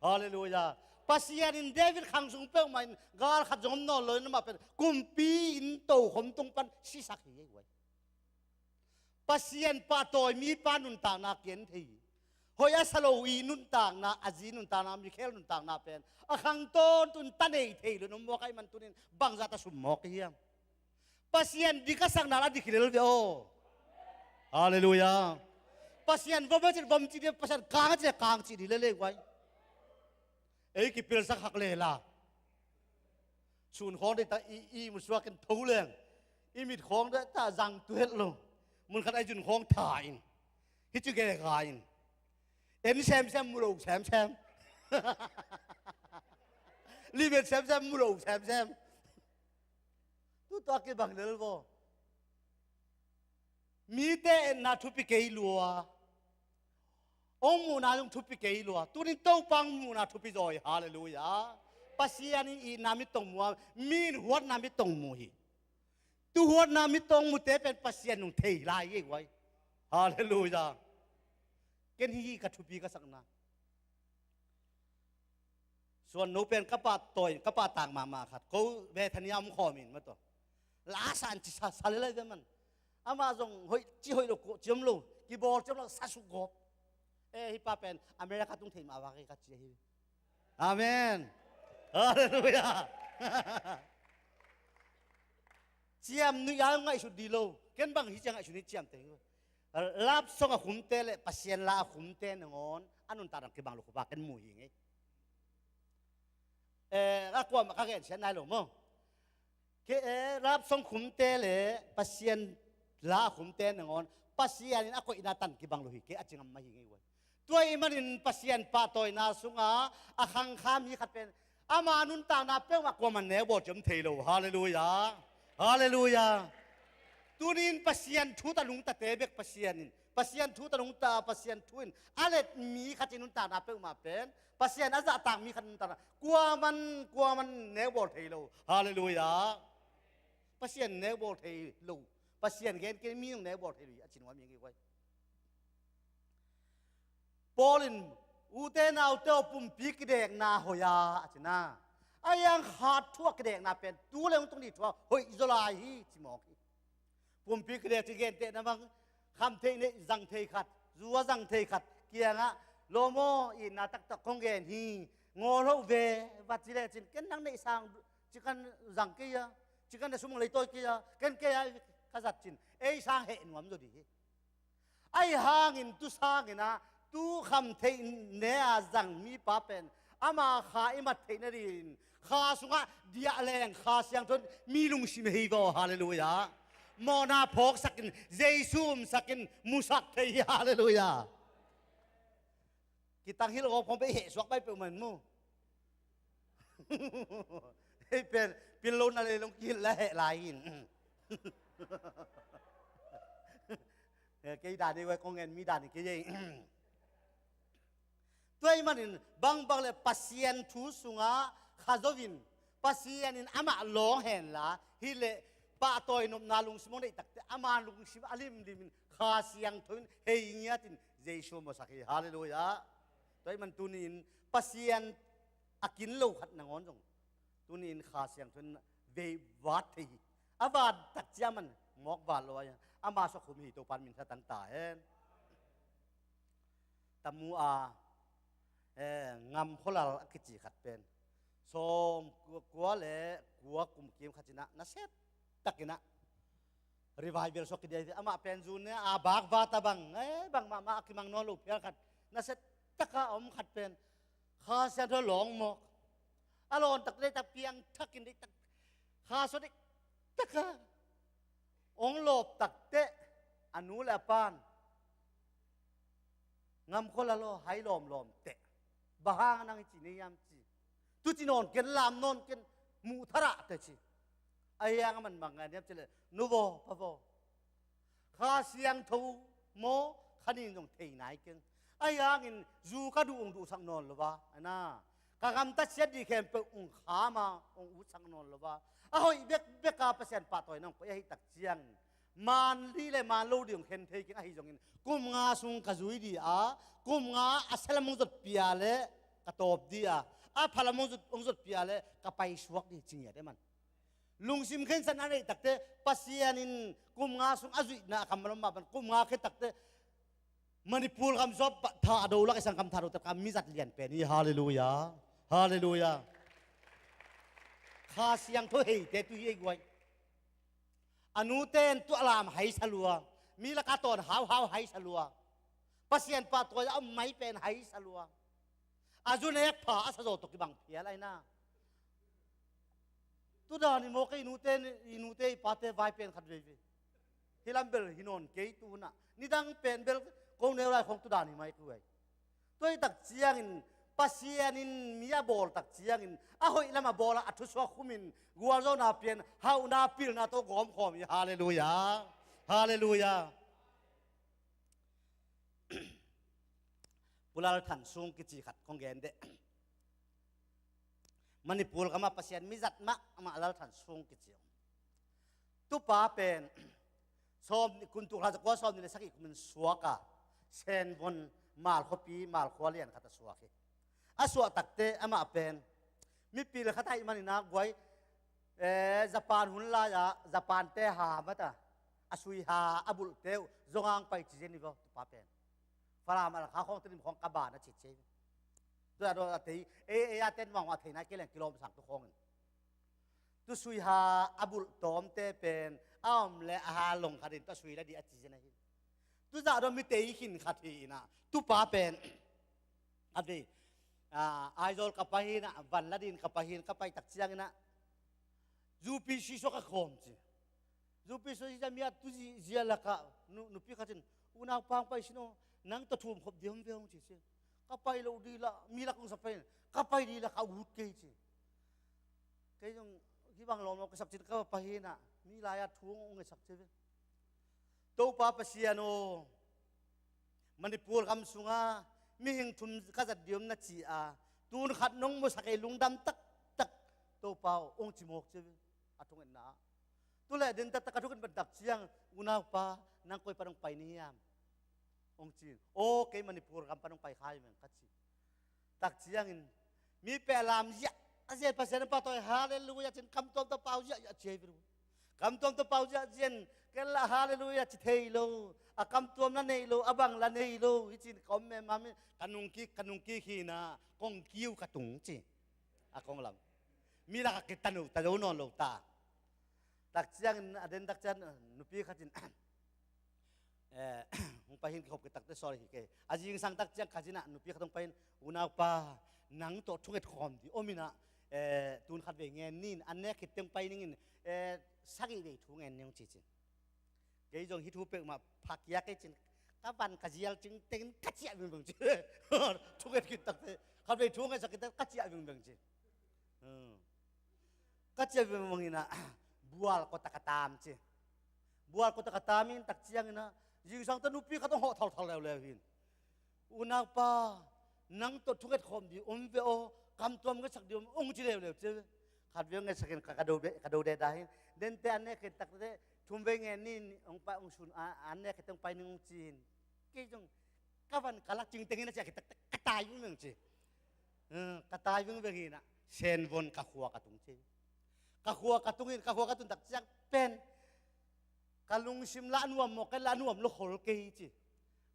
Halleluiah. Pasian in David khang sung peuhmah in gal khat zong om nawn lo in amah pen kumpi in tokhom tung pan sisak hi ei guai. Pasian pahtawi mipa nuntakna kian thei hi. Hoih a sa lo i nuntakna, a zi nuntakna, Mikhel nuntakna pen a khang tawntung ta nei thei lo in om mawk ahih man tunin bangzah ta sum mawk hiam? Pasian dik a sakna la dik hi lel ve aw. Halleluiah. Pasian vom a cih vom cih dia, Pasian kang a cih kang cih di lel ei guai. Ei kipilsak hak lela. Sun khawng deihta i, i musuakin tho leng. I mit khawng deihta zang tuhet lo. Munkhat ai zun khawng tha in. Hi cu gega in. En semsem mu lo semsem. Limet semsem mu lo semsem. Tu tua kibang lel vo. Mite etna thupi kei lua. Ong muhna zong thupi kei lua. Tunin Topa ong muhna thupi zaw hi. Halleluiah. Pasian in itna mittong mu a, mi in huatna mittong mu hi. Tu huatna mittong mute pen Pasian nung thei lai hi ei guai. Halleluiah. Ken hi ka thupi ka sakna. Suan no pen ka pahtawi, ka pahtak mahmah khat. Ko Bethania om khawmin mataw. Lasa an ci sa, sa lelai ve man. Amah zong hoih, ci hoih lo, ko ci om lo, kibawl ci om lo, sa suk gawp. Eh, hi pa pen America tung thei mah vak hi ka ci ahi. Amen. Halleluiah. Ciam nuih a ngaihsut di lo. Ken bang hi ciang ngaihsut ni ciam te hi. Love song a khumte le Pasian la a khumte nangawn a nuntakna kibang lo khupa ken mu hi ngei. Eh, a kuamah ka gensiat nai lo maw? Ke, eh, love song khumte le Pasian la a khumte nangawn Pasian in a koihna tan kibang lo hi kei a ci ngam mah hi ngei uai. Tua ahih manin Pasian pahtawina sungah a khangkha mi khat pen ama nuntakna peuhmah kuaman nekbawl ciam thei lo. Halleluiah. Halleluiah. Tunin Pasian thu ta nungtate bek Pasian in, Pasian thu ta nungta, Pasian thu in a let mi khat in nuntakna peuhmah pen Pasian a zahtak mi khat in nuntakna kuaman, kuaman nekbawl thei lo. Halleluiah. Pasian nekbawl thei lo. Pasian gen kei mi nung nekbawl thei lo hi a ci nuam hi ngei uai. Paul in ute naute aw pumpi kidekna hoih a, a cina. A hiang khat thu a kidekna pen tu le hong tung dih thu a hoih zaw lai hi ci mawk hi. Pumpi kile ci gentehna bang, kham thei neih zang thei khat, zu a zang thei khat kiangah, lawm aw, itna taktak kong gen hi, ngawl hoh ve, va ci lecin, ken nang neih sang ci kan zang kei a, ci kan na sum lei tawi kei a, ken kei a ka zat cin, ei sang heh nuam zaw dih hi. Ahi hangin tu sangin ah, tu kham theih ne a zang mipa pen ama kha i mat theih nadingin kha sungah diah leng Kha Siangtho in mi lungsim hei vaw, halleluiah. Mawhna phawksakin, Jesu umsakin, musak thei hi, halleluiah. Kitang hilh gawp khawng pei heh suak bai peuhmah in mu. Hei pen, pil lo na lei long kihilh la heh lai in. Eh, kei dan hi guai, kong en mi dan hi kei ei. Tua ahih manin bangbang le Pasian thu sungah kha zo in, Pasian in amah lawng henla, hileh pahtawi nopna lungsim hong neih takte ama lungsim a limlim in Kha Siangtho in hei ngiatin Jesu mawhsak hi, halleluiah. Tua ahih man tuni-in Pasian a kin lo khat nangawn zong tuni-in Kha Siangtho in vei vat thei hi. A vat tak ciang man mawk vat lo a, ama suak khum hi, Topa'n min tha tang ta hen. Tamu a, eh, Ngam Khua Lal a kici khat pen sawm kua, kua le kua kum kim khat cinah nasia takinah revival suak kidia hi. Amah pen zu ne a bak vat a bang, eh, bang mahmah a kimang nawn lo phial khat, nasia taka a om khat pen Kha Siangtho lawng mawk. A lawn tak, deihtak piangthakin, deihtak Kha Siangtho deihtak a hong lawp takteh a nu le a pa'n, Ngam Khua Lal aw, hai lawmlawm teh, bang hang nang hih ci nei hiam ci. Tuci nawn ken, lam nawn ken, muh tharah teh ci. Ahi hang a man bang gen hiam cih leh, nu vaw, pa vaw, Kha Siangtho maw, kha nin zong thei nai keng. Ahi hangin zu ka duh hong duhsak nawn lo a, a na, ka gamtat siat ding khempeuh hong kham a, hong utsak nawn lo a, a hoih bekbek a Pasian pahtawina hong koih ahih tak ciangin, man li le man lo ding hong khen thei keng. Ahi zongin kum nga sung ka zui ding a, kum nga a sia lam hong zot pia le ka tawp ding a, a pha lam hong zot, hong zot pia le ka paisuak ding ci ngiat e man. Lungsim khensatna a neih takte, Pasian in kum nga sung a zuihna a kam malom mah pan, kum nga khe takte, Manipur gam sung a thado lak i sang kam thado tak a mi zat lian pen hi, halleluiah, halleluiah. Kha Siangtho heite tu hi ei guai. A nute in tuahlam hai sa lua, mi laka tawn hauhau hai sa lua, Pasian pahtawi a om mai pen hai sa lua. A zu nek pha a sa zaw tawh kibang phial ahi na. Tu dan hi maw, kei i nute, i nute i pate vai pen khat veivei. Hih lam bel hi nawn kei tu hunah. Nidang pen bel ko neu lai khawng tu dan hi mai tu ei. Tua ahih tak ciangin Pasian in mi a bawl tak ciangin a hoih lam a bawl a, a thusuak khumin gualzawhna pian, hauhna pilna tawh gawmkhawm hi, halleluiah, halleluiah. Pu Lal Than Sung kici khat kong gen deh. Manipur gamah Pasian mi zat mahmah Lal Than Sung kici. Tupa pen sawm, kum tuk hla zakua sawm nih le sagih kumin suak a, Senvon Mal khuapi, Mal khua lian khat a suak hi. A suah takte amah pen mipil khat ahih manin a guai, eh, Japan hun lai-ah Japan-te ha mata, a sui ha a bulhte uh zong ang pai ci zen hi vaw, tupa pen. Fala mal kha khawng te dim khawng ka ban a cit ci hi. Tua a daw a tei, ei, ei a ten vang a thei nai kei leng kilawm sang tu khawngin. Tu sui ha a bulh tawmte pen a om le a ha long khatin tua sui la dih a ci zen ahi. Tu zah daw mi tei khin khat hi inah, tupa pen a vei, ah, Aizawl ka pai hi inah, van la dih in ka pai hi in, ka pai tak ciang inah, zu pi si suak a khawm ci. Zu pi suak si zia mi a tu zi-, zia lakah nu-, nupi khat in, unau pang pai sin aw, nang tawh thum khop dih om ve hong ci ci. Ka pai lo dih lah, mi lak hong sa pai in, ka pai dih lah ka ut kei ci. Kei zong kibang lawmlawm ka sak cin ka va pai hi inah, mi lai-a thu hong ngetsak ci ve. Topa Pasian aw, Manipur gam sunga mihing thum ka zat dih om na ci a, tun khat nong musak ei, lungdam taktak. Topa aw, hong ci mawk ci ve. A thungetna ah. Tu leh din taktak a thunget ban tak ciang, unaupa, nang koi pan hong pai ni hiam? Hong ci in. Aw, kei Manipur gam pan hong pai kha hi meng ka ci. Tak ciangin mi pehlam ziahziah, Pasian pahtawi, halleluiah cin kam tuamtuam pau ziahziah ci hi viru. Kamtuam tawh pau ziahziah in, ken lah halleluiah ci thei lo, a kamtuam la nei lo, a bang la nei lo, hi ci-in ka om mema mi, ka nungkik, ka nungkik hi-in ah, kong kiu ka tung ci. A kong lam. Mi lakah kitanuh, tazo nawn lo ta. Tak ciangin, a den tak ciang, nupi khat in, eh, hong pai hi-in kikhop khit takteh, sorry hi kei. A zingsang tak ciang ka zi-in ah nupi khat hong pai hi-in, unaupa, nang tawh thunget khawm ding om in ah, eh, tun khatvei ngen ni in, an nek khit teh hong pai ning in, eh, sagih vei thu ngen ning ci ci-in. Kei zong hih thu peuhmah pha kia kei ci-in, ka van ka zial cingteng in ka ciah vingveng ci. Thunget khit takteh, khatvei thu ngetsak khit takteh ka ciah vingveng ci. Hmm. Ka ciah vingveng in ah, bual kawtah ka tam ci. Bual kawtah ka tam in tak ciangin ah, zingsang tawh nupi khat hong hawh thalthal leuleu hi-in, unaupa, nang tawh thunget khawm ding om ve aw, kamtuam ngetsak ding om, hong ci leuleu ci. Khatvei hong ngetsak in ka, ka do de, ka do deda hi-in, dente an nek khit takteh, thumvei ngen ni in, hong pai, hong sun, a, an nek khit teh hong pai ning hong ci-in. Kei zong ka van ka lak cingteng in a ciah khit takteh, ka tai vingveng ci. Eh, ka tai vingveng hi-in ah, Senvon ka khua ka tung ci. Ka khua ka tung in, ka khua ka tun tak ciang pen, ka lungsim lah a nuam maw, ken lah a nuam lo khol kei ci.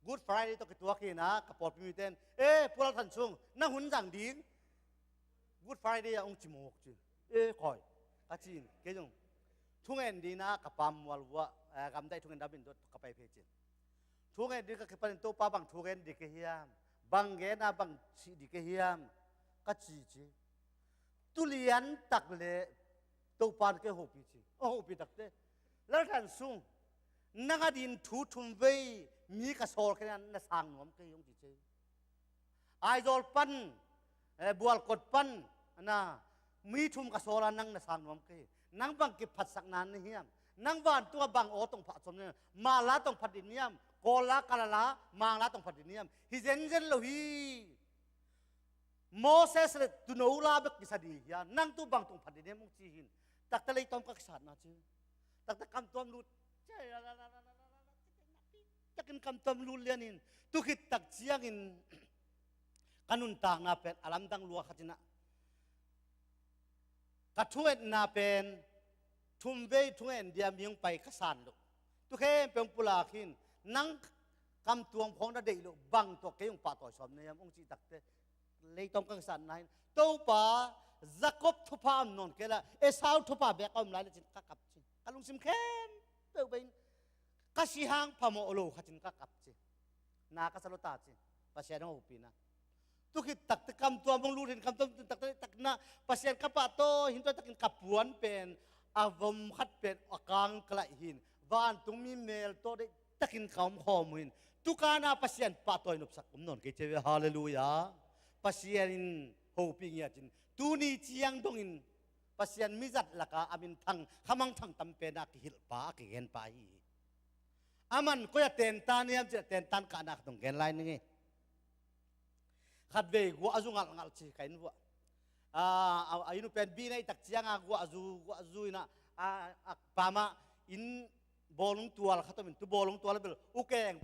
Good Friday tawh kituak hi-in ah, ka pawlpi mite in, "Eh, Pu Lal Than Sung, na hun zang ding Good Friday ah," hong ci mawk ci. "Eh, koi," ka ci-in, kei zong thungen ding in ah ka pa mual uah, eh, gamdaih thungen dam in ka pai phei ci. Thungen ding ka kipan in, "Topa, bang thungen ding ka hiam? Bang gen a bang cih ding ka hiam?" ka ci ci. Tu lian tak leh Topa in kei hopih ci. A hopih takteh, "Lal Than Sung, nang ading thu thumvei mi ka sawl kei a, na sang nuam kei hi," hong ci ci. Aizawl pan, eh, Bualkot pan, na, mi thum ka sawl a, nang na sang nuam kei hi. Nang bang kiphatsakna na hiam? Nang vantung ah bang aw tong phat sawm na hiam? Mala tong phat ding na hiam? Kawl la, Kala la, Mang la tong phat ding na hiam? Hi zenzen lo hi. Moses le tuuno la bek kisa ding hi a, nang tu bang tong phat ding na hiam, hong ci hi-in. Takteh leitawm ka kisatna ci. Takteh kamtuam lut. Takin kamtuam lut lian in, tu khit tak ciangin ka nuntakna pen a lamdang lua khat in ah, ka thungetna pen thumvei thungen ding a mi hong pai ka san loh. Tu khempeuh hong pulak hi-in, nang kamtuam khawng na deih loh, bang tawh kei hong pahtawi sawm na hiam, hong cih takteh, leitawm ka kisatna hi-in, Topa, Jacob thupha om nawn kei la, Esau thupha beek a om lai leh ci-in ka kap ci. Ka lungsim khempeuh bei-in, ka si hang phamawh lo khat ci-in ka kap ci. Na ka sa lua ta ci. Pasian hong hopihna. Tu khit takteh kamtuam hong lut hi-in, kamtuam tun takteh, takteh na, Pasian ka pahtawi hi-in, tua takin ka puan pen, a vom khat pen a kang ka laih hi-in, vantungmi mel tawh deih takin ka om khawm uh hi-in, tu ka na Pasian pahtawi nopsak om nawn kei ci ve. Halleluiah. Pasian in hopih ngiat in, tuni ciang dongin Pasian mizat lakah a minthang, khamangthang tam pen a kihilhpa, a kigenpa ahi hi. Aman koi-ah tentan hiam cih leh, tentan kahna khat hong gen lai ning ei. Khatvei guah a zu ngalhngalh ci, ka inn vuah. A, a, a inn uh pen bih na hih tak ciang a guah zu, guah zu in ah, a, a pamah inn bawlung tual khat om in, tu bawlung tual ah bel ukeng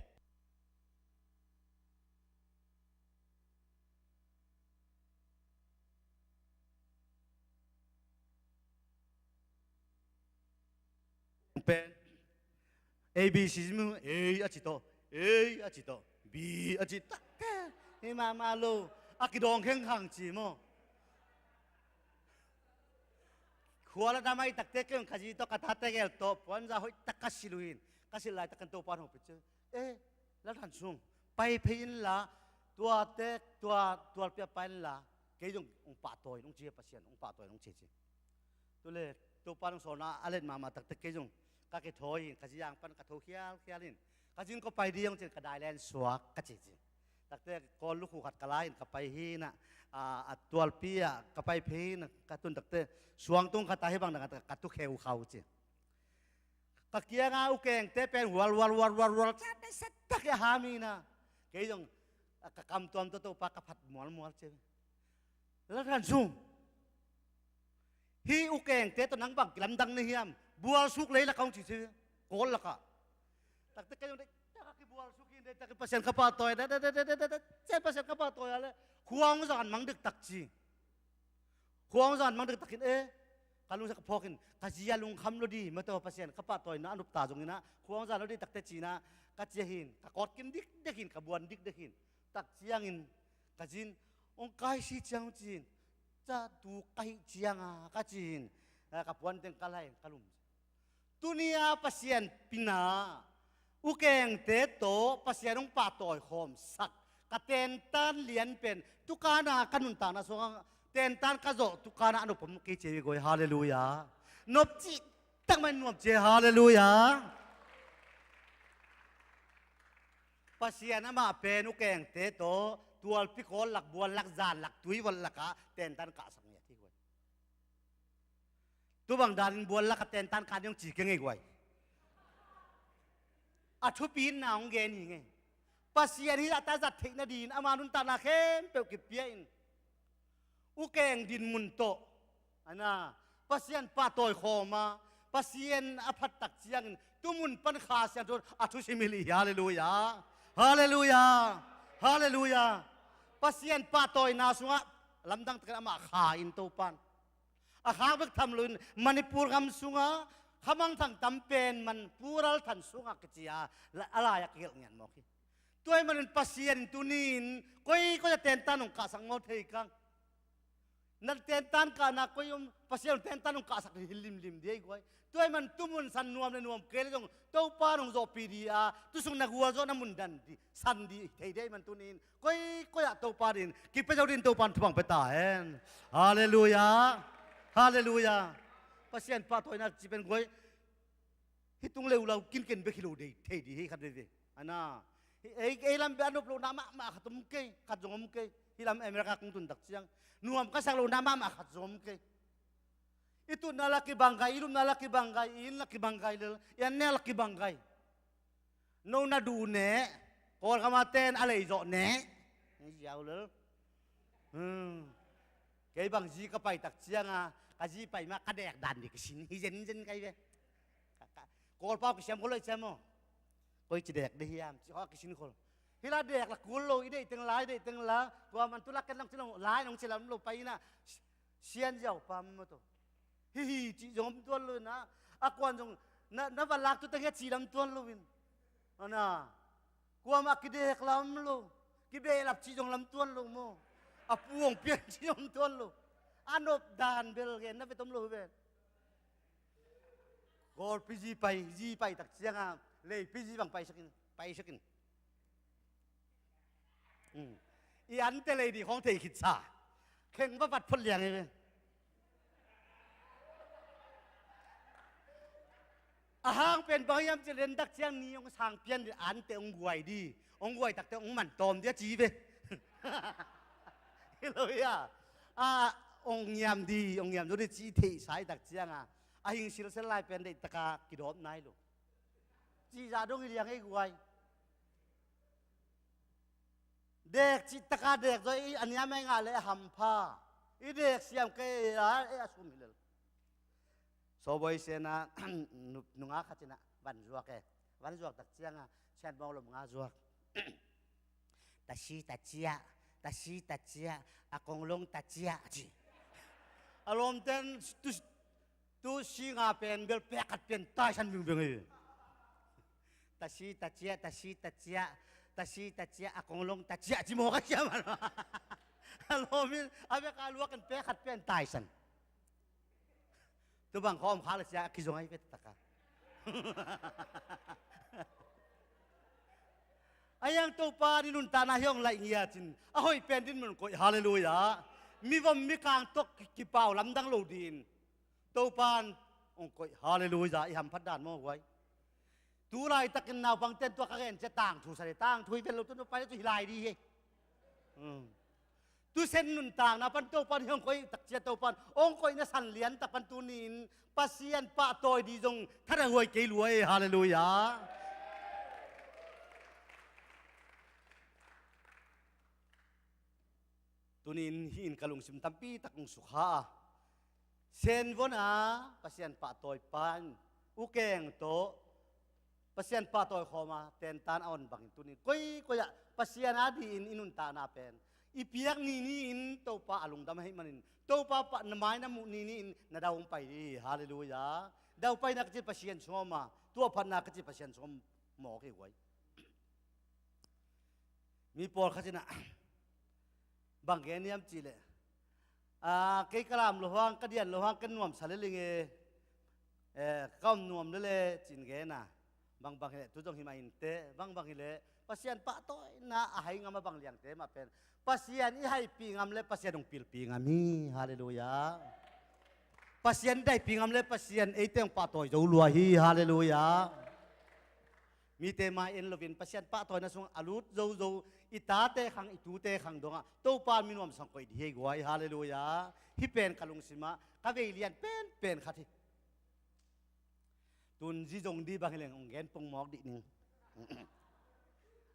pen A B C mu, A a ci tawh, A a ci tawh, B a ci, takteh, hi mahmah lo, a kidawng khengkhang ci maw. Khua la dam a hih takteh kei ka zi tawh ka tate gel tawh puanza hoih tak ka silh uh hi-in, ka silh laitakin Topa in hong hopih ci. Eh, Lal Than Sung, pai phei inla, tuate, tua tualpi ah pai inla, kei zong hong pahtawi ing ci hi, Pasian hong pahtawi ing ci ci. Tu leh Topa in hong sawlna a let mahmah takteh kei zong ka kithawi hi-in, ka zi ang pan ka tho khialkhial in, ka zi in kong pai ding hong ci-in ka dai len suak ka ci ci. Takteh Kawl lukhu khat ka la in ka pai hi-in ah, a, a tualpi ah ka pai phei hi-in ah, ka tun takteh suangtung khat ah hih bang dang ah ka tu kheu khau ci. Ka kianga ukengte pen hual, hual, hual, hual, hual, sa, sa, tak a ham hi-in ah, kei zong, a, ka kamtuam tawh Topa ka phat mualmual ci. Lal Than Sung, hih ukengte tawh nang bang kilamdang na hiam? Bualsuk lei lakah hong ci ci, Kawl lakah. Takteh kei zong deih tak a kibualsuk hi-in, deih tak a Pasian ka pahtawi, deih, deih, deih, Pasian ka pahtawi a leh khua hong zan mang dektak ci. Khua hong zan mang dektakin, eh, Ka lungsim ka phawk in, ka zi a lungkham lo di, mataw Pasian ka pahtawina a nop ta zongin ah, khuang zan lo di takte ci-in ah, ka ci a hin, ka kawtkim dikdek hin, ka buan dikdek hin. Tak ciangin, ka zi in, hong kaisi ciang ci-in, ca tu ka hih ciang a, ka ci-in, ka puan teng ka la in, ka lum. Tuni a Pasian pina, u kengte tawh Pasian hong pahtawi khawmsak, ka tentan lian pen, tukana ka nuntakna sungah, tentan ka zawh, tukana a nop om kei ci hi guai, halleluiah. Nop cih tak mah in nuam ci hi, halleluiah. Pasian amah pen u kengte tawh, tualpi kawl lak, bual lak, zan lak, tui volh lakah, tentan kahsak ngiat hi guai. Tubang danin bual lak a tentan kah ni hong ci kei ngei guai. A thupi in na hong gen hi ngei. Pasian hi zahta zat theih nadin ama nuntakna khempeuh kipia in. U keng dinmun tawh. Ana, Pasian pahtawi khawm a, Pasian a phat tak ciangin, tumun pan Kha Siangtho a thusim hilh hi, halleluiah. Halleluiah. Halleluiah. Pasian pahtawina sungah, lamdang takin amah kha in Topan. A khak bek tham loin Manipur gam sungah, khamangthang tam pen Manipur althan sungah kici a, la-, a lai-ah kigelh ngian mawk hi. Tua ahih manin Pasian in tuni-in, koikoi a tentan hong kahsak maw thei kang. Na tentan kahna koi om, Pasian hong tentan hong kahsak hi limlim dih ei guai. Tua ahih man tumun san nuam le nuam kei le zong, Topa nong zawhpih dih a, tusung na gualzawhna mun dan dih, san dih thei dih ahih man tuni-in, koikoi ah Topa din, kipia zo din Topa in thupha pia ta hen. Halleluiah. Halleluiah. Pasian pahtawina ci pen guai. Hih tung leulau kinken bek hi lo dei, thei dih hi khat veve. Ana. Ei, ei lam bia nop lohna mahmah khat om kei, khat zong om kei. Hih lam America kong tun tak ciang. Nuam ka sak lohna mahmah khat zong om kei. I tutna la kibang gai, i lupna la kibang gai, i inn la kibang gai lel, i an ne la kibang gai. No na duh ne, Kawlgam a ten a lei zawh ne. Ziau lel. Hmm. Kei bang zi ka pai tak ciang a, ka zi pai ma ka dek dan dih kisin, hi zenzen kai ve. Ka, ka, Kawlpau kisiam ko lei ciam aw. Koi ci dek dih hiam, ci haw kisin khol. Hi la dek la kul lo, i deih teng la, i deih teng la. Tua man tu la ken nong ci lo, lai nong ci lam lo pai na. Sian ziau pam maw tawh. Hi hi cih zong om tuan lo in ah. A kuan zong na, na va lak tu teng hi a cih lam tuan lo in. Ana. Kuamah kidek lam lo. Kibehlap cih zong lam tuan lo maw. A pu hong pian cih zong om tuan lo. A nop dan bel gen na ve tom lo ven. Kawlpi zi pai, zi pai tak ciang a. Leipi zi bang pai sakin, pai sakin. Hmm. I ante lei dih khawng thei khit sa. Kheng va vat phot liang hi ve. A hang pen bang hiam cih len tak ciang ni hong sang pian dih ante hong guai dih. Hong guai takte hong man tawm dih a ci ve. Hi lo hia. A hong ngiam dih, hong ngiam zo dih ci theih sa i tak ciang a. A hing silsel lai pen deih taka kidawp nai lo. Cih zah dong hi liang ei guai. Dek cih taka dek zaw i a niam a i ngah le a hampha. I dek siam kei a, e a sum hi lel. Sawbawi sian a, nu, nunga khat in a van zuak e. Van zuak tak ciang a, sian bawng lom nga zuak. Tasi tacia, tasi tacia, a konglong tacia, a ci. A lawmten tu, tu si nga pen bel pek khat pian taisan vingving hi. Tasi tacia, tasi tacia, tasi tacia, a konglong tacia, ci mawk a siam a. A lawm in a bek a luak in pek khat pian taisan. Tubang khawm khak le cia a kizong ahi ve taka. A hiang Topa ni nuntakna hi hong laih ngiat in a hoih pen din mun koih, halleluiah. Mivom mikang tawh ki, kipau lamdang lo din Topa in hong koih, halleluiah. I hamphat dan maw guai. Tu laitakin naupangten tua ka gen cia tangthu sa le tangthu hi ven lo tu nu pai le tu hi lai di hi. Hmm. Tu sen nuntakna pan Topan hi hong koih tak cia Topan hong koihna san lian tak pan tuni-in Pasian pahtawi dih zong thadahuai kei luai, halleluiah. Tuni-in hih in ka lungsim tampi tak hong sukha a. Senvon a Pasian pahtawi pan u keng tawh Pasian pahtawi khawm a tentan a on bangin tuni-in koikoi ah Pasian a dih in i nuntakna pen I piak ni ni-in Topa a lungdam ahih manin, Topa pa na mai na muh ni ni-in na dau hong pai ding hi. Halleluiah. Daupaina ka cih Pasian sungah om a, tuahphatna ka cih Pasian sungah om mawk hi guai. Mi pawlkhat in ah bang gen hiam cih leh, "Ah, kei ka lam lo hang, ka dian lo hang, ka nuamsa lel ing e, eh, ka om nuam lel e," ci-in gen a. Bangbang hi leh tu zong hi mah inteh, bangbang hi leh Pasian pahtawina a hai ngam a bang liangte mah pen, Pasian i haipih ngam leh Pasian hong pilpih ngam hi. Halleluiah. Pasian i daihpih ngam leh Pasian eite hong pahtawi zo lua hi. Halleluiah. Mite mai en loin Pasian pahtawina sungah a lut zozo i tate khang, i tute khang dongah Topa min nuamsa hong koih ding hi guai. Halleluiah. Hih pen ka lungsimah ka vei lian penpen khat hi. Tun zi zong dih bang hi leng hong gen pongmawk dih ning.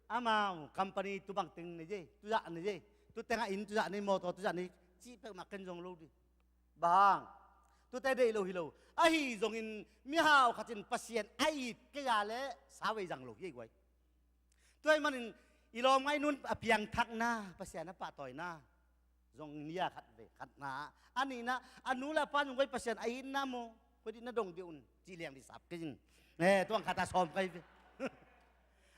Amau company tu bang teng nei ei, tu zah nei ei, tu tengah inn tu zah nei, mawtaw tu zah nei, cih peuhmah ken zong lo dih. Bang hang? Tute deih lo hi lo. Ahi zongin mihau khat in Pasian a it kei a leh sa vei zang lo hi ei guai. Tua ahih manin i lawm ngaih nun a piangthakna, Pasian a pahtawina zong ni-a khat ve, khatna. A nihna, a nu le a pa in zong guai Pasian a itna maw, koi dih na dong dih un, cih liang dih sap kei in. Eh, tuang khat a sawm kai ve.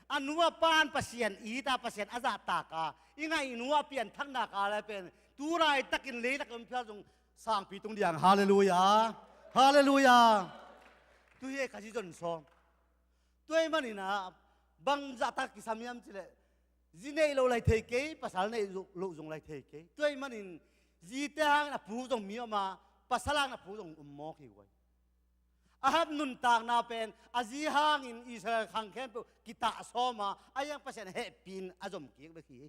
A nu a pa in Pasian it a, Pasian a zahtak a, i ngaih nu a pianthakna ka le pen tu laitakin leitak om phial zong sangpi tung diang. Halleluiah. Halleluiah. Tu hi ei ka zi zon sawm. Tua ahih manin ah bang zahtak kisam hiam cih leh, zi neih loh lai thei kei, pasal neih loh zong lai thei kei. Tua ahih manin zite hangin a puk zong mi om a, pasal hangin a puk zong um mawk hi guai. Ahab nuntakna pen a zi hangin Israel khang khempeuh kitah sawm a, a hiang Pasian hehpih in a zom kik bek hi.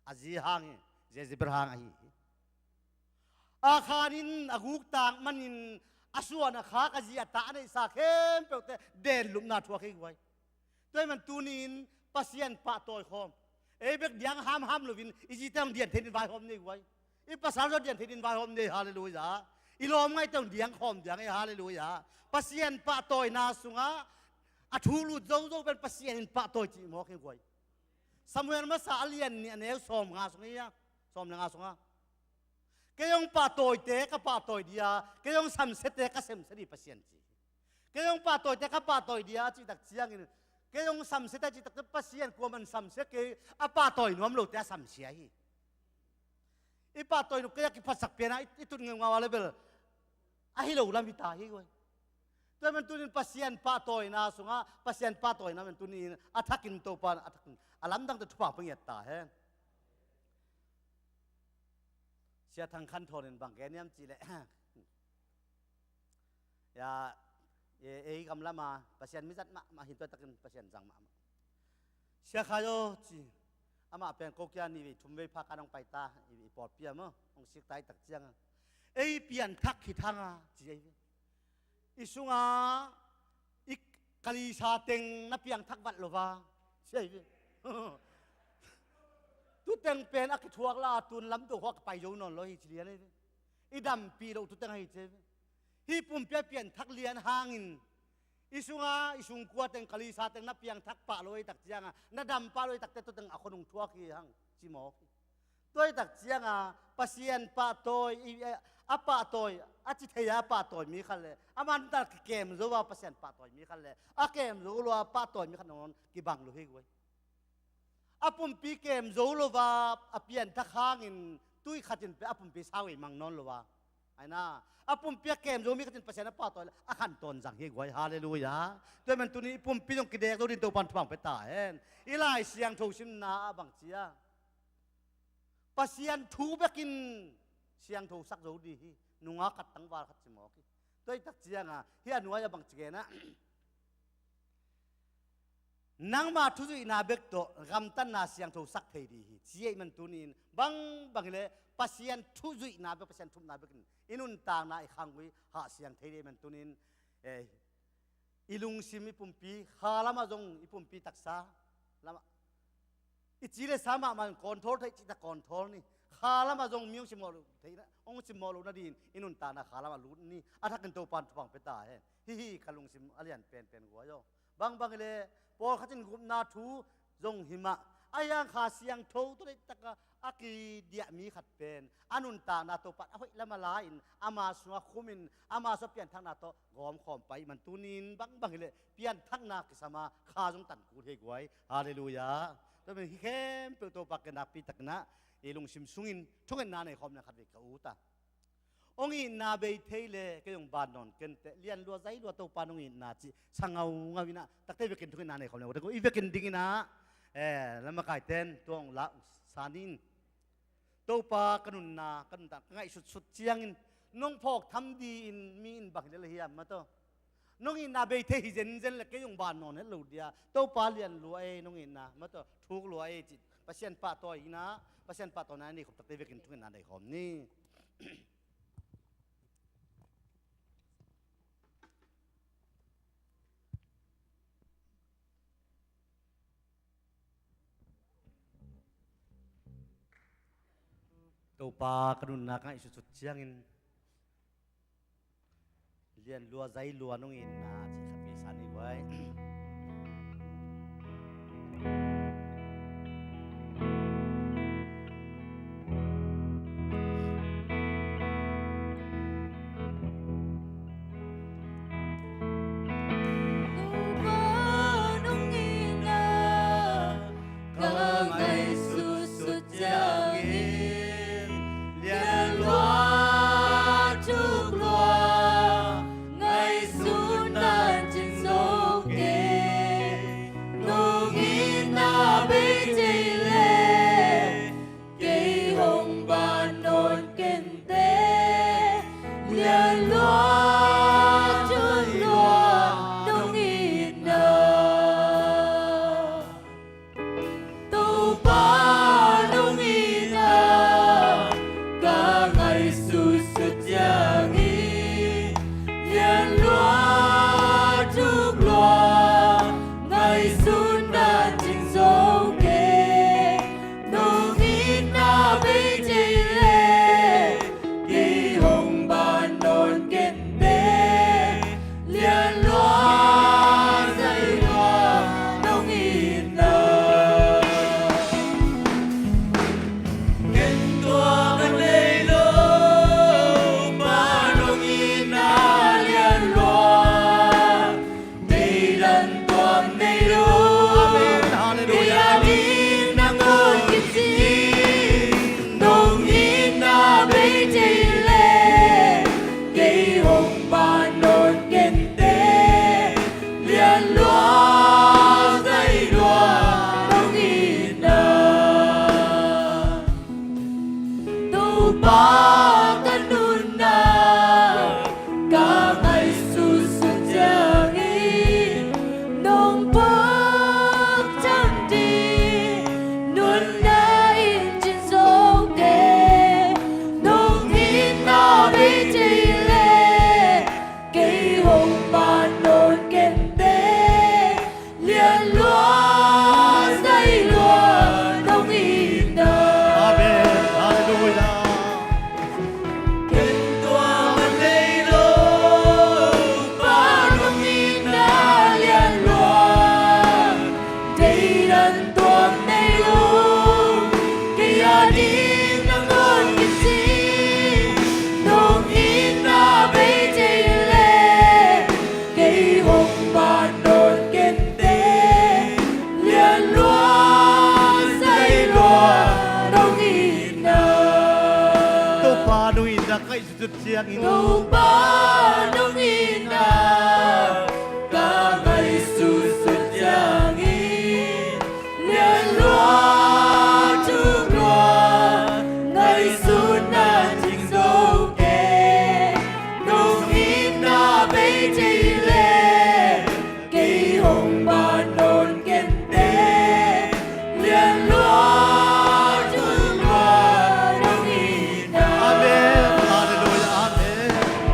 A zi hangin, Jezebel hang ahi hi. Akhan in a guk tak manin a suan a khak, a zi a ta a neihsa khempeuhte den lupna thuak hi guai. Tua ahih man tuni-in Pasian pahtawi khawm, ei bek diang hamham loin i zite hong dian thei dingin vaihawm ni ei guai. I pasal zong dian thei dingin vaihawm ni ei. Halleluiah. I lawm ngaihte hong diang khawm diang ei. Halleluiah. Pasian pahtawina sungah a thu lut zozo pen Pasian in pahtawi cih mawk hi guai. Samuel masa a lian nih a neu sawm nga sungah, sawm le nga sungah, "Kei hong pahtawite ka pahtawi ding a, kei hong samsiate ka samsia ding hi Pasian," ci hi. "Kei hong pahtawite ka pahtawi ding a," a cih tak ciangin, "Kei hong samsiate," a cih tak ciang Pasian kuaman samsia kei, a pahtawi nuam lote a samsia hi. I pahtawi nop kei a kiphatsak pian a i, i tut ngeungau a le bel a hi lo lam hi ta hi guai. Tua ahih man tuni-in Pasian pahtawina sungah, Pasian pahtawina man tuni-in a thakin Topa in a thakin a lamdangte thupha hong pia ngiat ta hen. Sia Thang Khan Thawn in bang gen hiam cih leh, ya, e, ei gam lama Pasian mizat mahmah hi, tua takin Pasian zang mahmah. "Sia Khai aw," ci, amah pen kokia nih vei thum vei pha kan hong pai ta, i, i pawlpi ah maw, hong sik ta i tak ciangin, "Ei pianthak khit hang a," ci ei ve. "I sungah i kalisa teng na piangthak vat lo va," ci ei ve. "Tuteng pen a kithuak la a, tun lamto khua ka pai zo nawn lo hi," ci lian ei ve. "I dampih loh tuteng ahi," ci ei ve. Hih pumpi a pianthak lian hangin, "I sungah i sungkua teng, kalisa teng na piangthak pah lo ei tak ciangin, na dam pah lo ei takte tuteng a khua nung thuak hi hang," ci mawk hi. Tua ei tak ciangin Pasian pahtawi, i, a pahtawi, a ci thei a pahtawi mi khat le, a man ta kikem zo a Pasian pahtawi mi khat le, a kem zo lo a pahtawi mi khat nawn kibang lo hi guai. A pumpi kem zo lo a, a pianthak hangin tui khatin pen a pumpi sau ei mang nawn lo a. Aina, a pumpi a kem zo mi khatin Pasian a pahtawi le a khantawn zang hi guai. Halleluiah. Tua ahih man tuni i pumpi zong kidek zo dingin Topan thupha hong pia ta hen. I Lai Siangtho simna ah bang ci a, Pasian thu bekin siangtho sak zo ding hi. Nungak khat tangval khat ci mawk hi. Tua ei tak ciangin, hih a nuai ah bang ci gen a, "Nangma thuzuihna bek tawh gamtatna siangtho sak thei ding hi," ci ei man tuni-in bangbang hi leh Pasian thuzuihna bek, Pasian thupna bekin i nuntakna, i khanggui hahsiang thei ding ei man tuni-in, eh, i lungsim, i pumpi, kha lamah zong i pumpi taksa lamah i ci le sa mahmah in control thei cih tak control ni. Kha lamah zong mi hong simmawh loh theihna, hong simmawh loh nadingin i nuntakna kha lamah lut ni. A thakin Topan thupha hong pia ta hen. Hih hi ka lungsim a lian penpen guai aw. Bangbang hi leh pawlkhat in gupna thu zong hi mah, A hiang Kha Siangtho tawh deihtak a a kidiah mi khat pen a nuntakna Topa a hoih lam a la-in ama sungah khumin ama sungah pianthakna tawh gawmkhawm pai man tunin bangbang hileh pianthakna kisam a kha zong tan kul hi guai. Halleluiah. Tua pen hih khempeuh Topa ke nakpi takin ah i lungsim sungin thungetna nei khawm na khat vei ka ut a. Hong itna bei thei le kei hong ban nawn kenteh, lian lua zai lua Topa nong itna cih sa ngaungau inah takte vekin thungetna nei khawm le i vekin dinginah, eh, lamakaiten tua hong la uh sanin. Topa ka nunna, ka nuntak ka ngaihsutsut ciangin nong phawk tham di-in mi in bang hi lel hiam maw taw? Nong itna bei thei hi zenzen le kei hong ban nawn het lo dia. Topa lian lua ei nong itna maw taw, thuk lua ei cih Pasian pahtawi inah, Pasian pahtawina nei khop takte vekin thungetna nei khawm ni. Topa ka nunna ka ngaihsutsut ciangin lian lua zai lua nong itna cih khat vei sa ni guai. Topa nong itna ka ngaihsutsut ciangin lian lua thuk lua ngaihsutna cing zo kei. Nong itna bei thei le kei hong ban nawn kenteh, lian lua thuk lua nong itna. Topa nong itna ka ngaihsutsut ciangin lian lua thuk lua ngaihsutna cing zo kei. Nong itna bei thei le kei hong ban nawn kenteh, lian lua zai lua nong itna. Ken tua ka nei lo, Pa nong itna lian lua. Deidan tuam nei lo. Amen. Halleluiah. Deidan in nang ngawn kei ci. Nong itna bei thei le kei hong ban nawn kenteh, lian lua zai lua nong itna. Topa ka nunna ka ngaihsutsut ciangin nong phawk tham di, nunna in cin zo kei. Nong itna bei thei le kei hong ban nawn kenteh, lian lua zai lua nong itna. Amen. Halleluiah. Ken tua man nei lo, Pa nong itna lian lua. Deidan tuam nei lo, kei a ding nang ngawn kei ci. Nong itna bei thei le kei hong ban nawn kenteh, lian lua zai lua nong itna. Topa nong itna ka ngaihsutsut ciangin. Topa nong itna ka ngaihsutsut ciangin, lian lua thuk lua ngaihsutna cing zo kei. Nong itna bei thei le kei hong ban nawn kenteh, lian lua thuk lua nong itna. Amen. Halleluiah. Amen.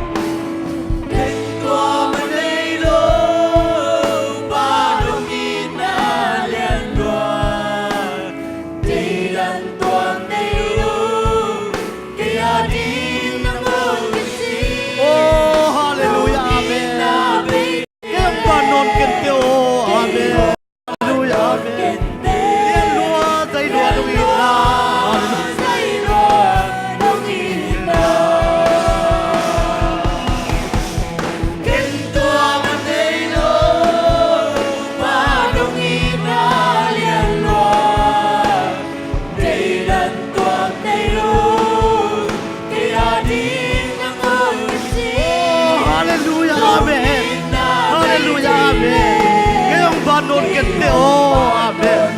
Nawn kei teh aw. Amen.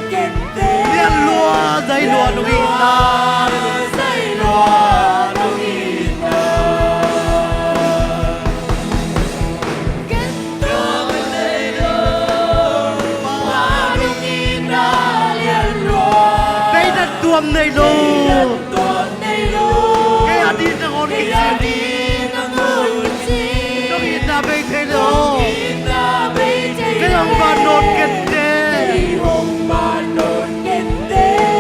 Lian lua, zai lua nong itna. Deihna tuam nei lo. Kei a dih nangawn kici. Nong itna bei thei lo. Kei hong ban nawn kei teh.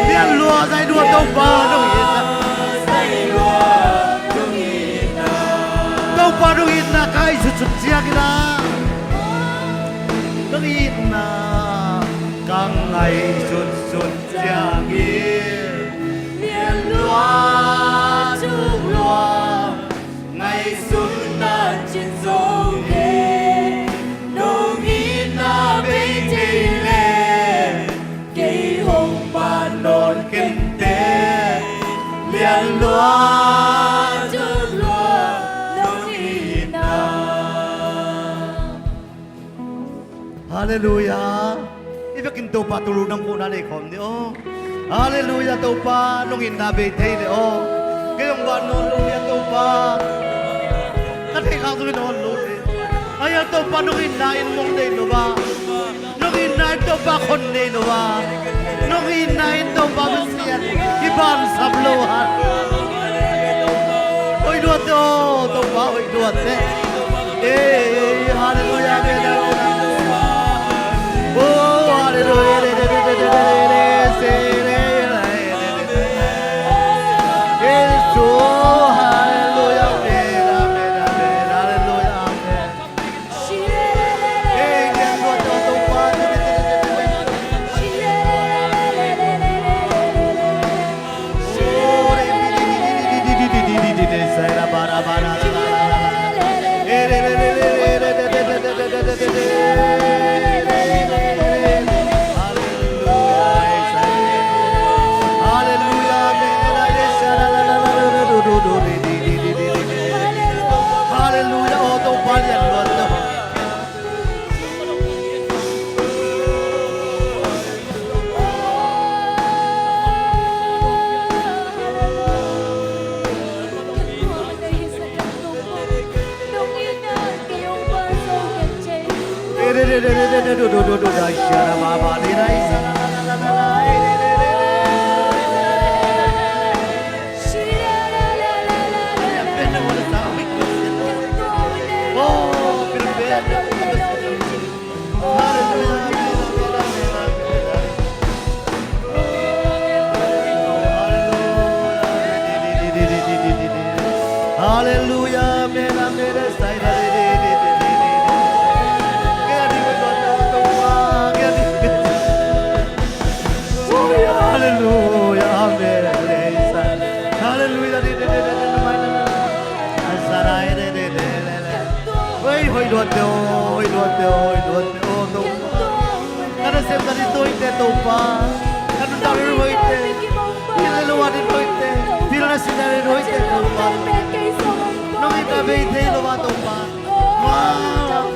Lian lua, zai lua Topa nong itna. Topa nong itna ka ngaihsutsut ciangin ah. Nong itna ka ngaihsutsut ciangin. Lian lua, cuk lua, ngaihsutna cin zong hi. Nong itna bei thei leh. Kei hong ban nawn kei teh. Lian lua, cuk lua, nong itna. Halleluiah. I vekin Topa thulu nang puhna nei khawm ni aw. Halleluiah, Topa nong itna bei thei le aw. Kei hong ban nawn lo hi a Topa. Ka theih khak zongin hong lo hi. Ai a Topa nong itna in mong nei lo a. Nong itna in Topa khon nei lo a. Nong itna in Topa Pasian i bansam lo a. Hoih luat aw, Topa hoih luat te. Ei, halleluiah, amen, amen, amen. Oh, halleluiah. Jesu, halleluiah, amen, amen, amen, halleluiah, amen. Halleluiah, amen. Halleluiah, aw Topa lian luat lo. Halleluiah, amen, amen. Halleluiah, amen. Halleluiah. Hoih, hoih luat teh aw, hoih luat teh aw, hoih luat teh aw, Topa. Ka nasem ka ding hoih teh Topa. Ka nuntak ding hoih teh. Pilna lo a ding hoih teh. Pilna sihna ding hoih teh Topa. Nong itna bei thei lo a Topa. Mual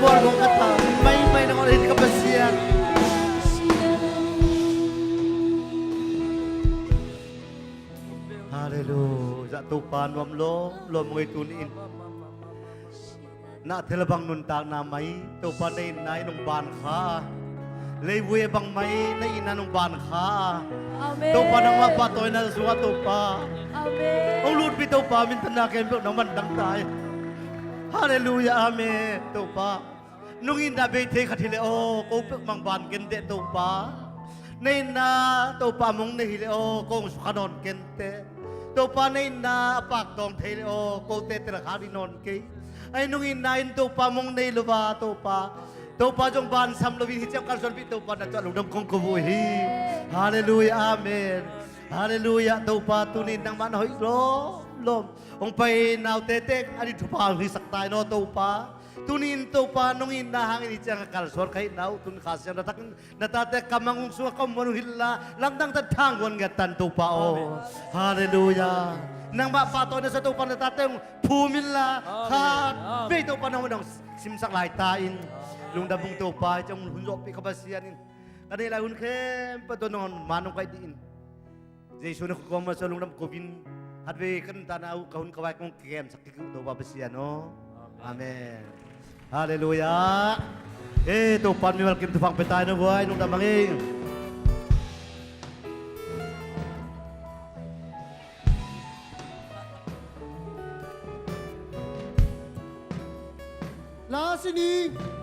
mual ka tha. Maimai nangawn hi ka Pasian. Halleluiah. Topa nuam lawm lawm ngei tuni in. Na thil a bang nuntakna mai Topa na itna in hong ban kha a, leivui a bang mai na itna in hong ban kha a. Amen. Topa nangmah pahtawina sungah Topa. Amen. Hong lutpi Topa minthanna khempeuh nangman dang ta hi. Halleluiah, amen. Topa nong itna bei thei khat hi leh aw, ko peuhmah hong ban ken teh Topa. Na itna Topa mong nei hi leh aw, ko hong sukha nawn ken teh. Topa na itna a paktawng thei leh aw, kote telkhak ding nawn kei. Ai nong itna in Topa mong nei lo a Topa, Topa zong bansam loin hih ciang kalsuanpih Topa na tuah lungdam kong ko uh hi. Halleluiah, amen. Halleluiah, Topa tuni in nangmah na hoih lawmlawm. Hong pai naute teng a ding thupha hong hisak ta in aw Topa. Tuni in Topa nong itna hangin hih ciang a kalsuan ka hihna uh tun Kha Siangtho thak in na tate kam a ngung sungah ka om uh hong hilh la, lamdang tan thang guan ngiat tan Topa aw. Amen. Halleluiah. Nangmah pahtawina sungah Topa na tate hong phum inla, amen, khat vei Topa nangmah nong simsak lai ta in. Lungdam ung Topa, hih ciang hun zawhpih ka Pasian in, ka neih lai hun khempeuh tawh nong man hong kaih dih in. Jesu na khut kong masa lungdam ko in, khatvei ka nuntakna uh ka hun ka vai kong kemsak kik uh Topa Pasian aw. Amen. Halleluiah. Eh, Topa in mimal kim thupha pia ta in aw guai, lungdam hang ei. Last inning.